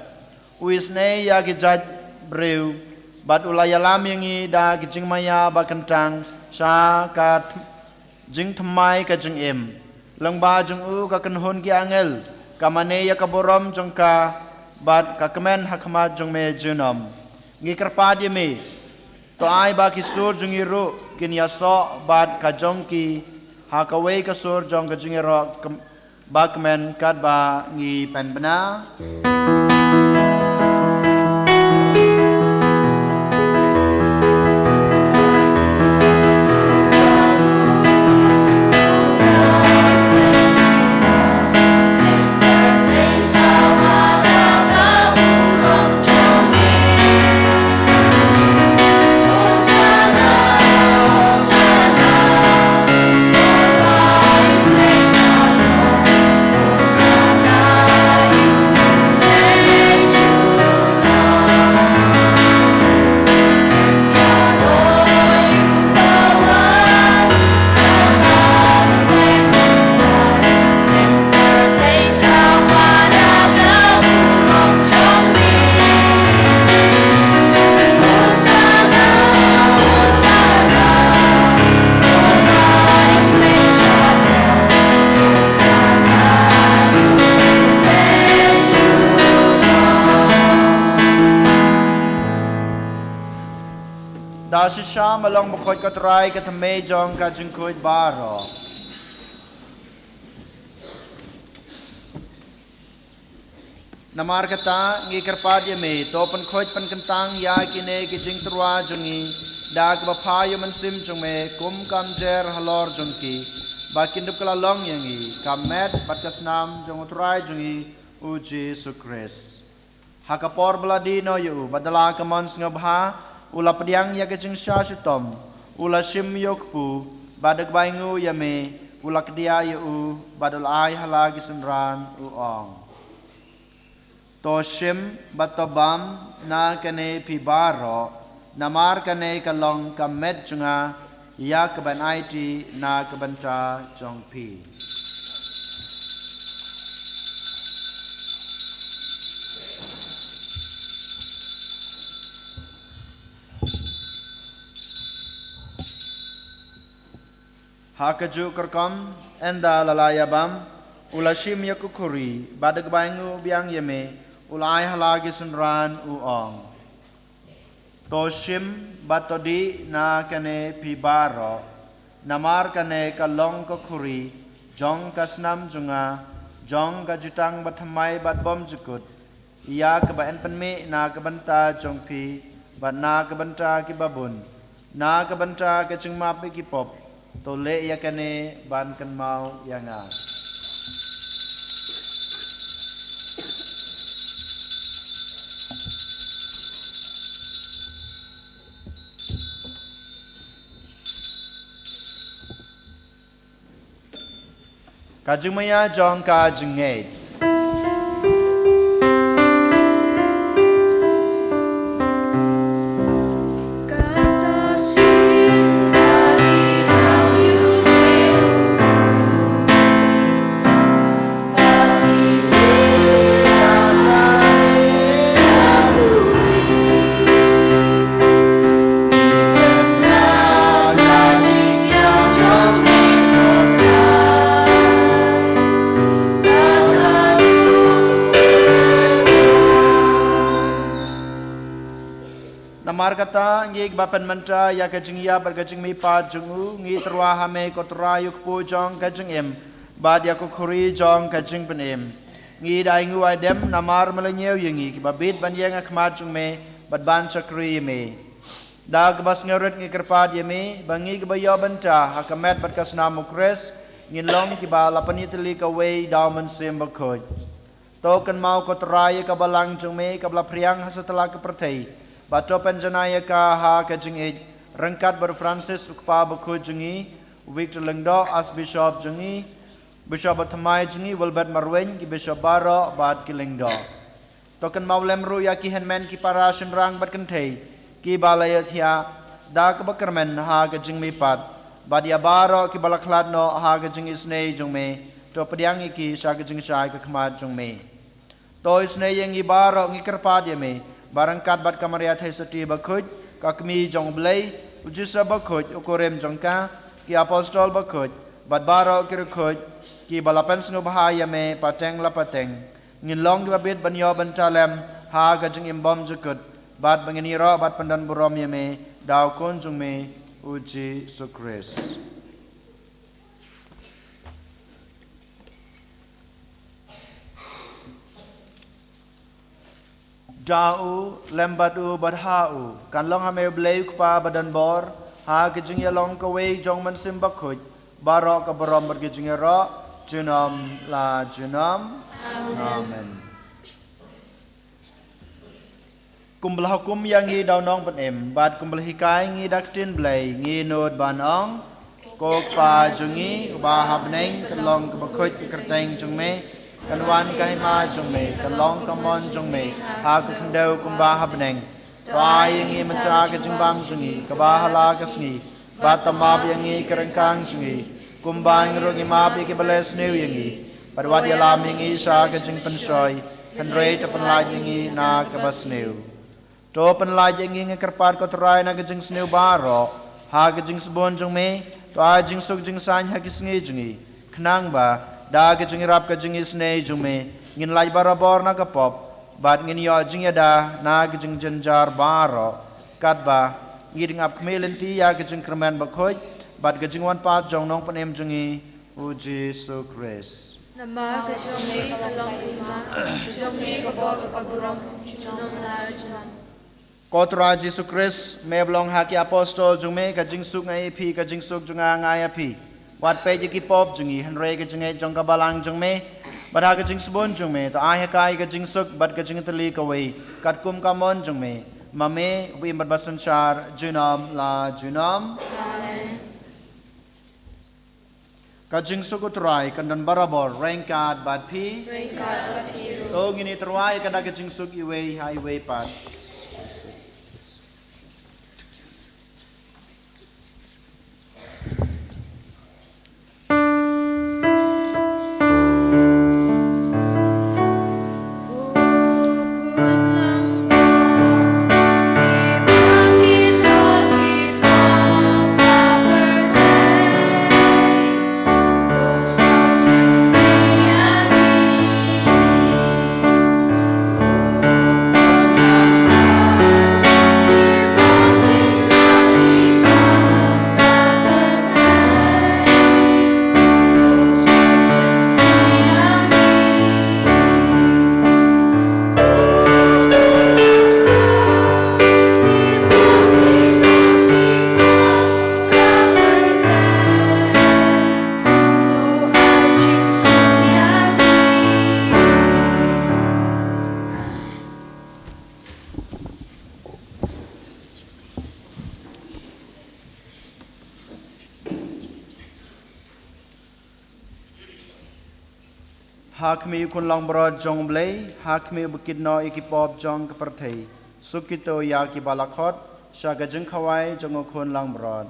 U isynei ïa ki jait briew, bad u la ïalam ïa ngi da ka jingmaïa ba kyntang sha ka th- jingthymmai ka jingim. Lyngba jong u ka kynhun ki angel ka mane ïa ka burom jong ka, bad ka kmen ha khmat jong me junom. Ngi kyrpad ïa me, to ai ba ki sur jong ngi ruh kin ïasoh bad ka jong ki ha kawei ka sur jong ka jingïaroh kem- ba kmen katba ngi pynbna. Da shisha ma long bakhuid ko Trai ka thymmei jong ka jingkhuid baroh. Namar kata ngi kyrpad ïa me, to pynkhuid pynkyntang ïa kine ki jingtyrwa jong ngi da kaba phah ïa u Mynsiem jong me kum ka mjer halor jong ki, ba kin dup kylla long ïa ngi ka met bad ka snam jong u Trai jong ngi u Jisu Khrist. Ha ka por ba la die noh ïa u, bad da la ka mon sngewbha u la pdiang ïa ka jingshah shitom, u la shim ïa u kpu, bad da kaba ainguh ïa me u la kdiah ïa u, bad u la ai ha la ki synran u ong: To shim bad to bam na kane phi baroh, namar kane ka long ka met jong nga, ïa kaban aiti na ka bynta jong phi. Ha kajuh ka rukom, ynda la la ïa bam, u la shim ïa ka khuri, bad da kaba ainguh biang ïa me u la ai ha la ki synran u ong: To shim bad to dih na kane phi baroh, namar kane ka long ka khuri jong ka snam jong nga, jong ka jutang bathymmai bad bymjukut, ïa kaba yn pynmih na ka bynta jong phi bad na ka bynta kiba bun, na ka bynta ka jingmap ïa ki pop. To leh ïa kane ban kynmaw ïa nga. Ka jingmaïa jong ka jingngeit. Namar kata, ngi kiba pynmynta ïa ka jingïap bad ka jingmihpat jong u, ngi tyrwa ha me ko Trai, u kpu jong ka jingim bad ïa ko khuri jong ka jingpynim. Ngi da ainguh aidem namar me la ñiew ïa ngi kiba bit ban ïeng ha khmat jong me bad ban shakri ïa me. Da kaba sngewrit ngi kyrpad ïa me ba ngi kiba ïoh bynta ha ka met bad ka snam u Khrist, ngin long kiba la pynïatylli kawei da u Mynsiem Bakhuid. To kynmaw ko Trai ïa ka balang jong me kaba la phriang ha satlak ka pyrthei, bad to pynjanai ïa ka ha ka jingïeit, ryngkat bad u Francis u kpa bakhuid jong ngi, u Victor Lyngdoh Archbishop jong ngi, Bishop bathymmai jong ngi Wilbert Marwein, ki bishop baroh bad ki lyngdoh. To kynmaw lem ruh ïa ki hynmen ki para shynrang bad kynthei kiba la ïathiah da kaba kyrmen ha ka jingmihpat, bad ïa baroh kiba la khlad noh ha ka jingisynei jong me, to pdiang ïa ki sha ka jingshai ka khmat jong me. To isynei ïa ngi baroh, ngi kyrpad ïa me ba ryngkat bad ka Maria Theisotti bakhuid, ka Kmie jong u Blei, u Joseph bakhuid u kurim jong ka, ki apostol bakhuid bad baroh ki riewkhuid kiba la pynsngewbha ïa me pateng la pateng, ngin long kiba bit ban ïoh bynta lem ha ka jingim bymjukut, bad ba ngin ïaroh bad pyndonburom ïa me da u Khun jong me u Jisu Khrist. Da u, lem bad u, bad ha u, kan long ha me u Blei u Kpa badonbor, ha ka jingïalong kawei jong u Mynsiem Bakhuid, baroh ka burom bad ka jingïaroh junom la junom. Amen. Kumba la hukum ïa ngi da u Nongpynim, bad kumba la hikai ngi da ka ktien Blei, ngi nud ban ong: Ko Kpa jong ngi uba ha bneng, kan long kaba khuid ka kyrteng jong me, kan wan ka hima jong me, kan long ka mon jong me ha ka khyndew kumba ha bneng. To ai ïa ngi mynta ka jingbam jong ngi kaba ha la ka sngi, bad to map ïa ngi ki ryngkang jong ngi, kumba ngi ruh ngi map ïa kiba leh sniew ïa ngi, bad wat ïalam ïa ngi sha ka jingpynshoi, hynrei to pynlait ïa ngi na kaba sniew. To pynlait ïa ngi, nga kyrpad ko Trai, na ka jingsniew baroh, ha ka jingsbun jong me, to ai jingsuk jingsaiñ ha ki sngi jong ngi, khnang ba da ka jingïarap ka jingisynei jong me, ngin lait barabor na ka pop, bad ngin ïoh jingïada na ka jingjynjar baroh, katba ngi dang ap khmih lynti ïa ka jingkyrmen bakhuid bad ka jingwan pat jong u Nongpynim jong ngi u Jisu Khrist. Namar ka jong me ka long ka hima, ka jong me ka bor, ka burom junom la junom. Ko Trai Jisu Khrist, me ba la ong ha ki apostol jong me: Ka jingsuk nga ai ïa phi, ka jingsuk jong nga nga ai ïa phi. Wat peit ïa ki pop jong ngi, hynrei ka jingngeit jong ka balang jong me, bad ha ka jingsbun jong me, to ai ha ka ïa ka jingsuk bad ka jingïatylli kawei, katkum ka mon jong me. Ma me uba im bad basynshar junom la junom. Amen. Ka jingsuk u Trai kan don barabor ryngkat bad phi. Ryngkat bad phi ruh. To ngin ïatyrwa ïa ka da ka jingsuk iwei ha iwei pat. Ha khmih u Khun langbrot jong U Blei, ha khmih uba kit noh ïa ki pop jong ka pyrthei, suk kito ïa kiba la khot sha ka jingkhawai jong u Khun langbrot.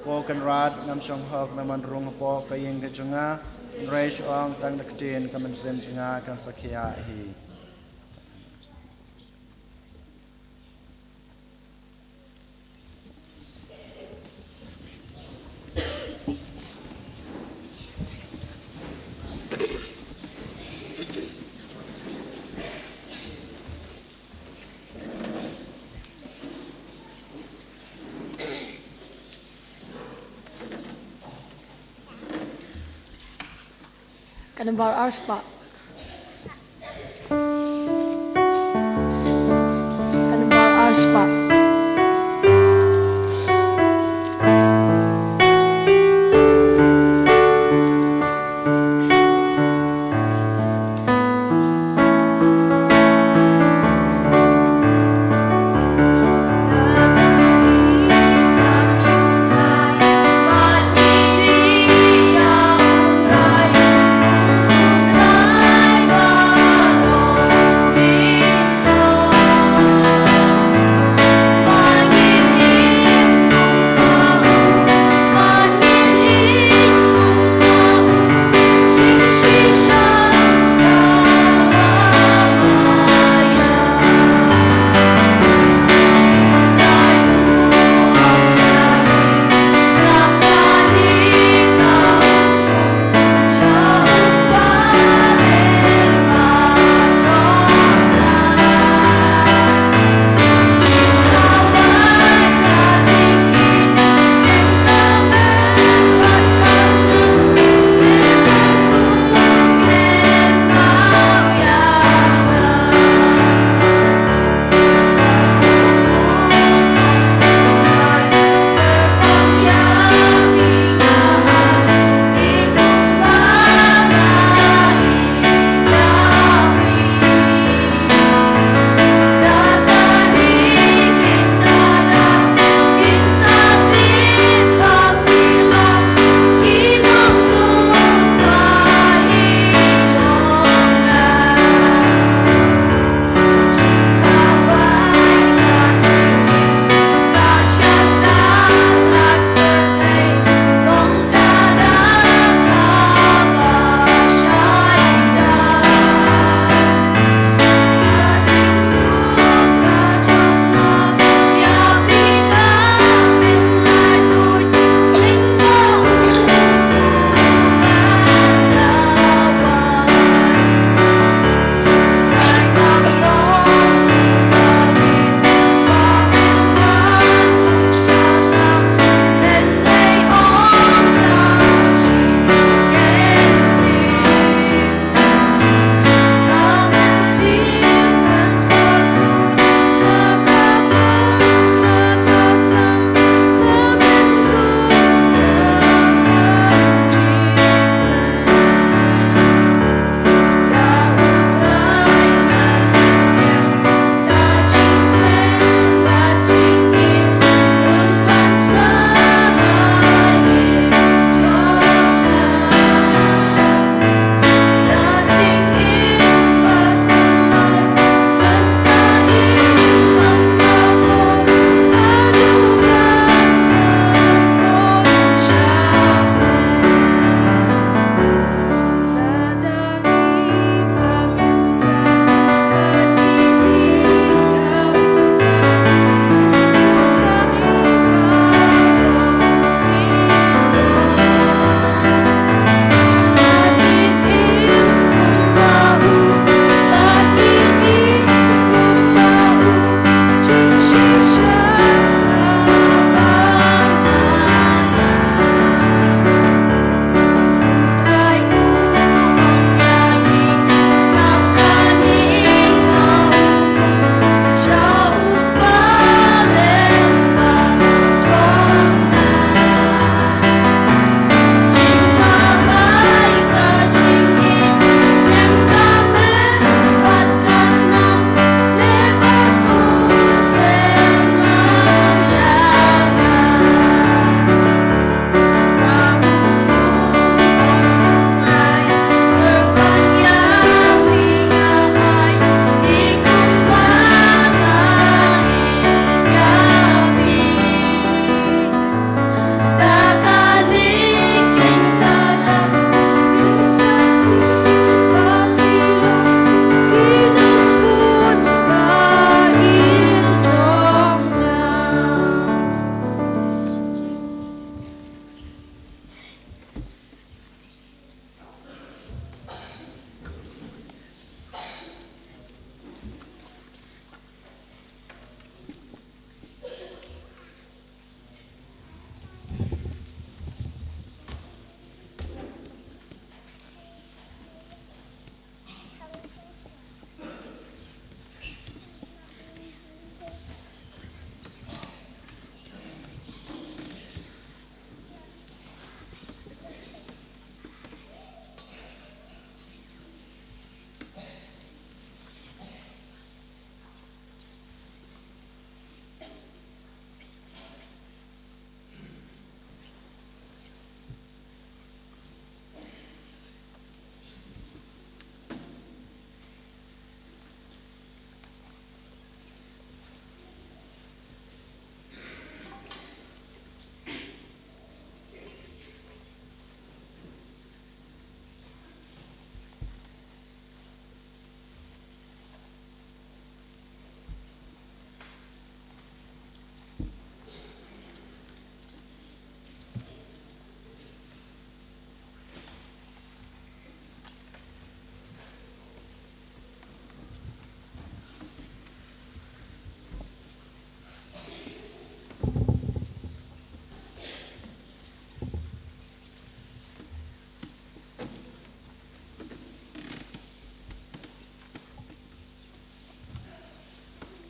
Ko Kynrad, ngam shong hok me ban rung hapoh ka ïing ka jong nga, hynrei shu ong tang da ka ktien, ka mynsiem jong nga kan sa khiah hi. Ka number ar spah. Ka number ar spah.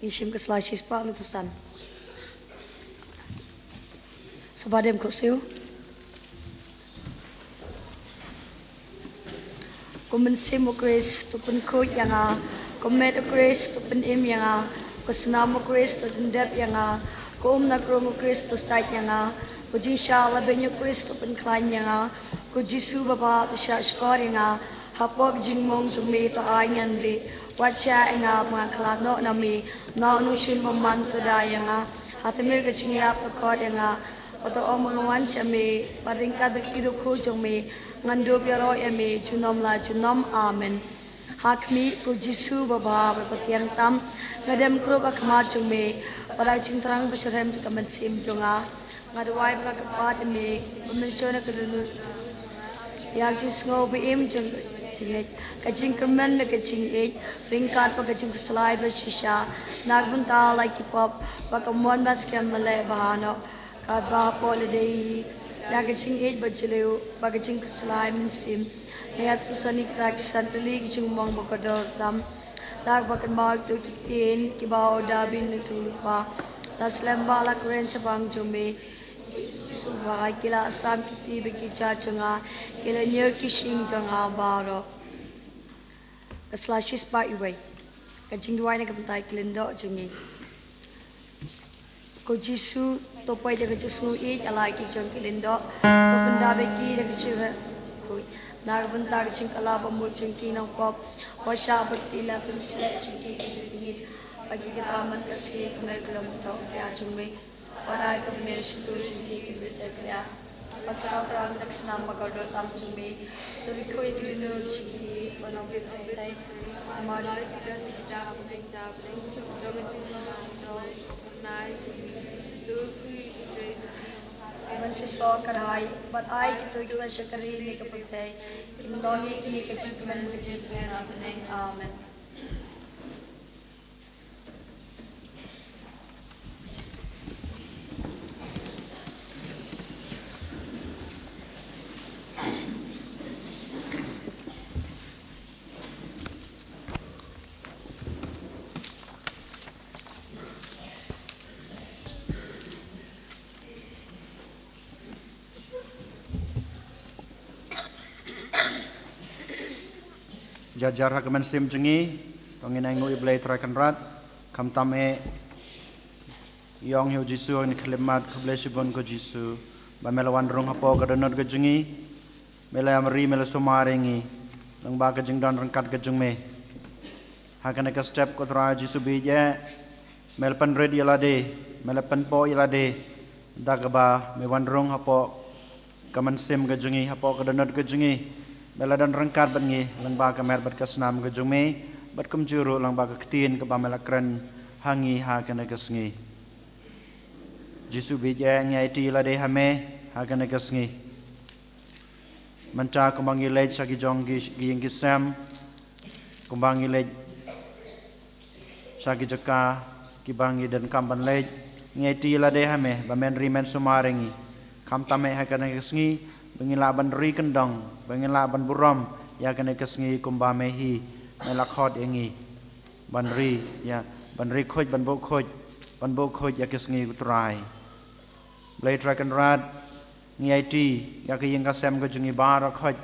Ngi shim ka sla shispah hynñiewphew san. Sngewbha dem khuid shuh. Ko mynsiem u Khrist, to pynkhuid ïa nga. Ko met u Khrist, to pynim ïa nga. Ko snam u Khrist, to pyndep ïa nga. Ko um na krung u Khrist, to sait ïa nga. Ko jingshah labeiñ u Khrist, to pynkhlaiñ ïa nga. Ko Jisu babha, to shahshkor ïa nga. Hapoh ka jingmong jong me, to ai ngan rieh. Wat shah ïa nga ba ngan khlad noh na me. Na u nongshun bymman, to da ïa nga. Ha tmier ka jingïap, to khot ïa nga. Bad to ong ba ngan wan sha me, bad ryngkat bad ki riewkhuid jong me ngan dup ïaroh ïa me junom la junom. Amen. Ha khmih, ko Jisu babha bad pathiang tam, nga dem krup ha khmat jong me. Bad da ka jingthrang bad shitrhem jong ka mynsiem jong nga, nga duwai ba nga kyrpad ïa me ban mynsiem na ka dohnud ïa ka jingsngew ba im jong ka jingngeit, ka jingkyrmen na ka jingïeit, ryngkat bad ka jingkhuslai ba shisha na ka bynta la ki pop, ba ka mon ba skhem ban leh bha noh. Katba hapoh lade hi, da ka jingïeit ba jylliew bad ka jingkhuslai mynsiem, nga ïathuhsngew ïa kita ki san tylli ki jingmong ba kordor tam. Da kaba kynmaw ïa kito ki ktien kiba u David u nongïathuhlypa, la slem bha la kren shaphang jong me. Jisu ba ki la sam ki kti bad ki kjat jong nga, ki la ñiur ki shyieng jong nga baroh. Ka sla shispah wei. Ka jingduwai na ka bynta ki lyngdoh jong ngi. Ko Jisu, to peit ïa ka jingsngewieit ïa la ki jong ki lyngdoh, to pyndap ïa ki da ka jingkhuid. Na ka bynta ka jingkylla bamut jong ki nongpop, wat shah bad ki la pynsleh jong ki ki bymngeit, ba ki kata man ka sngi ka mei ka long ka thok ïa jong me. Wat ai ka bynñiaw sha uto jong ki kiba jait kynja. Bad saw thrang da ka snam ba kordor tam jong me. To riewkhuid ïa ki dohnud jong ki, ban ym bit hangtei. Namar ban shisha kyrhai, bad ai kito kiba shakri ïa ka pyrthei, kin long ïa ki ka jingkmen ka jingkmen ha bneng. Amen. Jar jar ha ka mynsiem jong ngi, to ngin ainguh ïa U Blei Trai Kynrad, khamtam eh ïa u Jisu ha kane ka khyllipmat. Khublei shibun ko Jisu, ba me la wan rung hapoh ka dohnud ka jong ngi, me la ïamri, me la sumar ïa ngi lyngba ka jingdon ryngkat ka jong me. Ha kane ka step ko Trai Jisu bieit eh, me la pynrit ïa lade, me la pynpoh ïa lade, da kaba me wan rung hapoh ka mynsiem ka jong ngi, hapoh ka dohnud ka jong ngi. Me la don ryngkat bad ngi lyngba ka met bad ka snam ka jong me, bad kumjuh ruh lyngba ka ktien kaba me la kren ha ngi ha kane ka sngi. Jisu bieit eh, ngi aiti ïa lade ha me ha kane ka sngi. Mynta kumba ngi leit sha ki jong ki, ki ïing ki sem, kumba ngi leit sha ki jaka kiba ngi donkam ban leit, ngi aiti ïa lade ha me ba men ri men sumar ïa ngi. Khamtam eh ha kane ka sngi, ba ngin lah ban ri kyndong, ba ngin lah ban burom ïa kane ka sngi kumba me hi me la khot ïa ngi ban ri, ïa, ban ri khuid, ban buh khuid, ban buh khuid ïa ka sngi U Trai. Blei Trai Kynrad, ngi aiti ïa ka ïing ka sem ka jong ngi baroh, khuid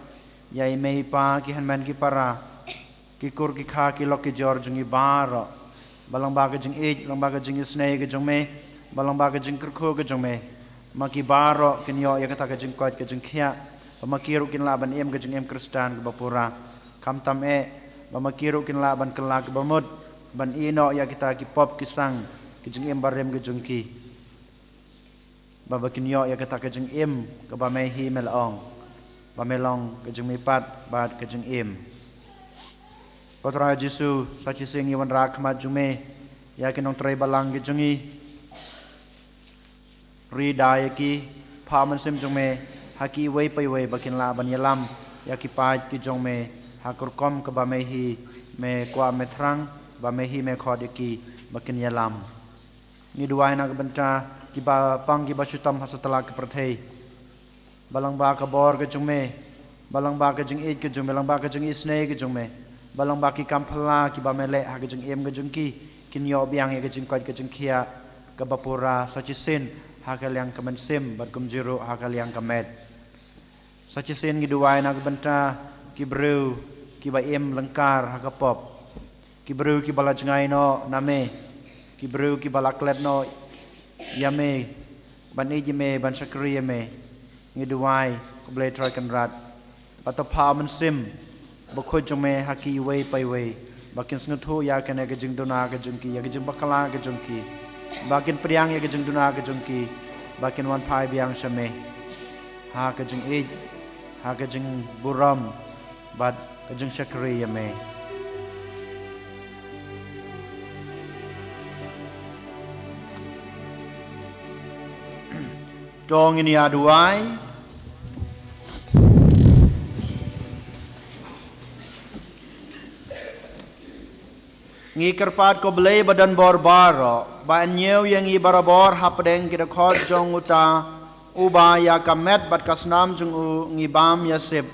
ïa i mei i pa, ki hynmen ki para, ki kur ki kha, ki lok ki jor jong ngi baroh. Ba lyngba ka jingïeit, lyngba ka jingisynei ka jong me, ba lyngba ka jingkyrkhu ka jong me, ma ki baroh kin ïoh ïa kata ka jingkoit ka jingkhiah, ba ma ki ruh kin lah ban im ka jingim Khristan kaba pura. Khamtam eh ba ma ki ruh kin lah ban kylla kaba mut, ban ïeh noh ïa kita ki pop ki sang, ki jingim barim ka jong ki. Ba, ba kin ïoh ïa kata ka jingim kaba me hi me la ong, ba me long ka jingmihpat bad ka jingim. Ko Trai Jisu, sa shisien ngi wanrah ha khmat jong me ïa ki nongtrei balang ki jong ngi. Ri da ïa ki, phah Mynsiem jong me ha ki iwei pa iwei ba kin lah ban ïalam ïa ki paid ki jong me ha ka rukom kaba me hi me kwah, me thrang, ba me hi me khot ïa ki ba kin ïalam. Ngi duwai na ka bynta kiba pang, kiba shitom ha satlak ka pyrthei. Ba lyngba ka bor ka jong me, ba lyngba ka jingïeit ka jong me, lyngba ka jingisynei ka jong me, ba lyngba ki kam phylla kiba me leh ha ka jingim ka jong ki, kin ïoh biang ïa ka jingkoit ka jingkhiah kaba pura, sa shisien ha ka liang ka mynsiem bad kumjuh ruh ha ka liang ka met. Sa shisien ngi duwai na ka bynta ki briew kiba im lyngkar ha ka pop, ki briew kiba la jngai noh na me, ki briew kiba la klet noh ïa me, ban ïeit ïa me, ban shakri ïa me. Ngi duwai, ko Blei Trai Kynrad, ba to phah u Mynsiem Bakhuid jong me ha ki iwei pa iwei, ba kin sngewthuh ïa kane ka jingduna ka jong ki, ïa ka jingbakla ka jong ki, ba kin pdiang ïa ka jingduna ka jong ki, ba kin wan phai biang sha me ha ka jingïeit, ha ka jingburom bad ka jingshakri ïa me. To ngin ïa duwai. Ngi kyrpad, ko Blei ba don bor baroh, ba yn ñiew ïa ngi barabor hapdeng ki dkhot jong uta uba ïa ka met bad ka snam jong u ngi bam ïa sip,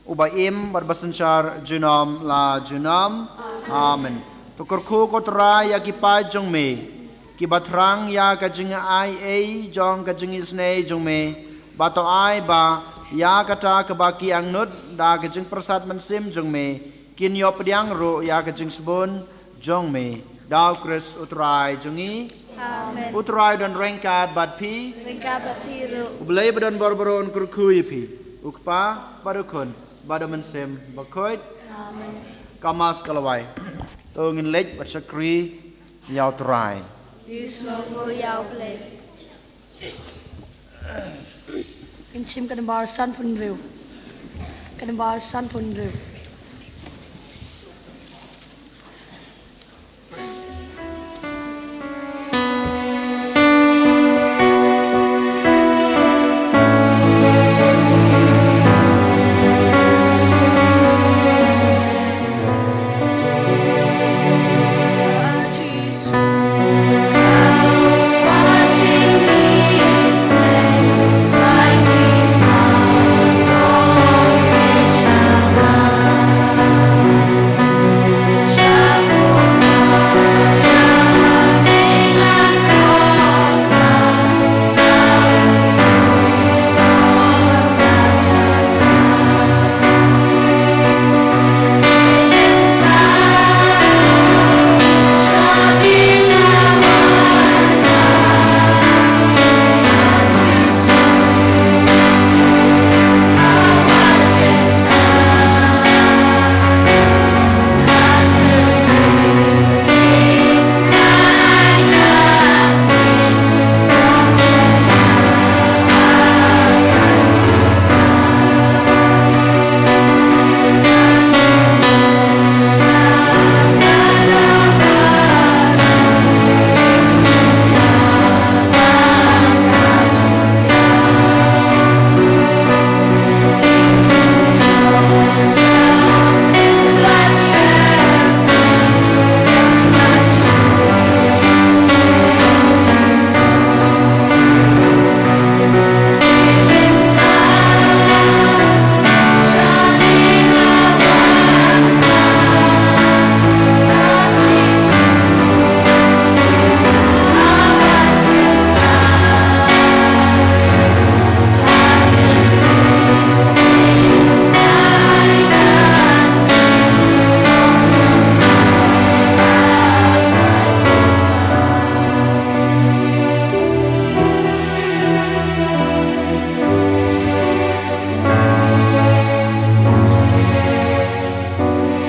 uba im bad ba synshar junom la junom. Amen. To kyrkhu, ko Trai, ïa ki paid jong me kiba thrang ïa ka jingai ei jong ka jingisynei jong me, ba to ai ba ïa kata kaba ki angnud da ka jingpyrsad mynsiem jong me, kin ïoh pdiang ruh ïa ka jingsbun jong me. Da u Khrist u Trai jong ngi. Amen. U Trai don ryngkat bad phi. Ryngkat bad phi ruh. U Blei ba don bor baroh un kyrkhu ïa phi, u Kpa bad u Khun bad u Mynsiem Bakhuid. Amen. Ka Mass ka la wai. To ngin leit bad shakri ïa u Trai. Ngi sngewnguh ïa u Blei. Kan shim ka namba sanphew hynriew. Ka namba sanphew hynriew.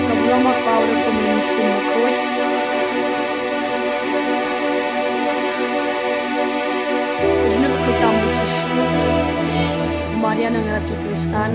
Ka burom ma u Kpa, bad u Khun, bad u Mynsiem Bakhuid. Ka dohnud bakhuid tam u Jisu, Maria Nongrep ki Khristan.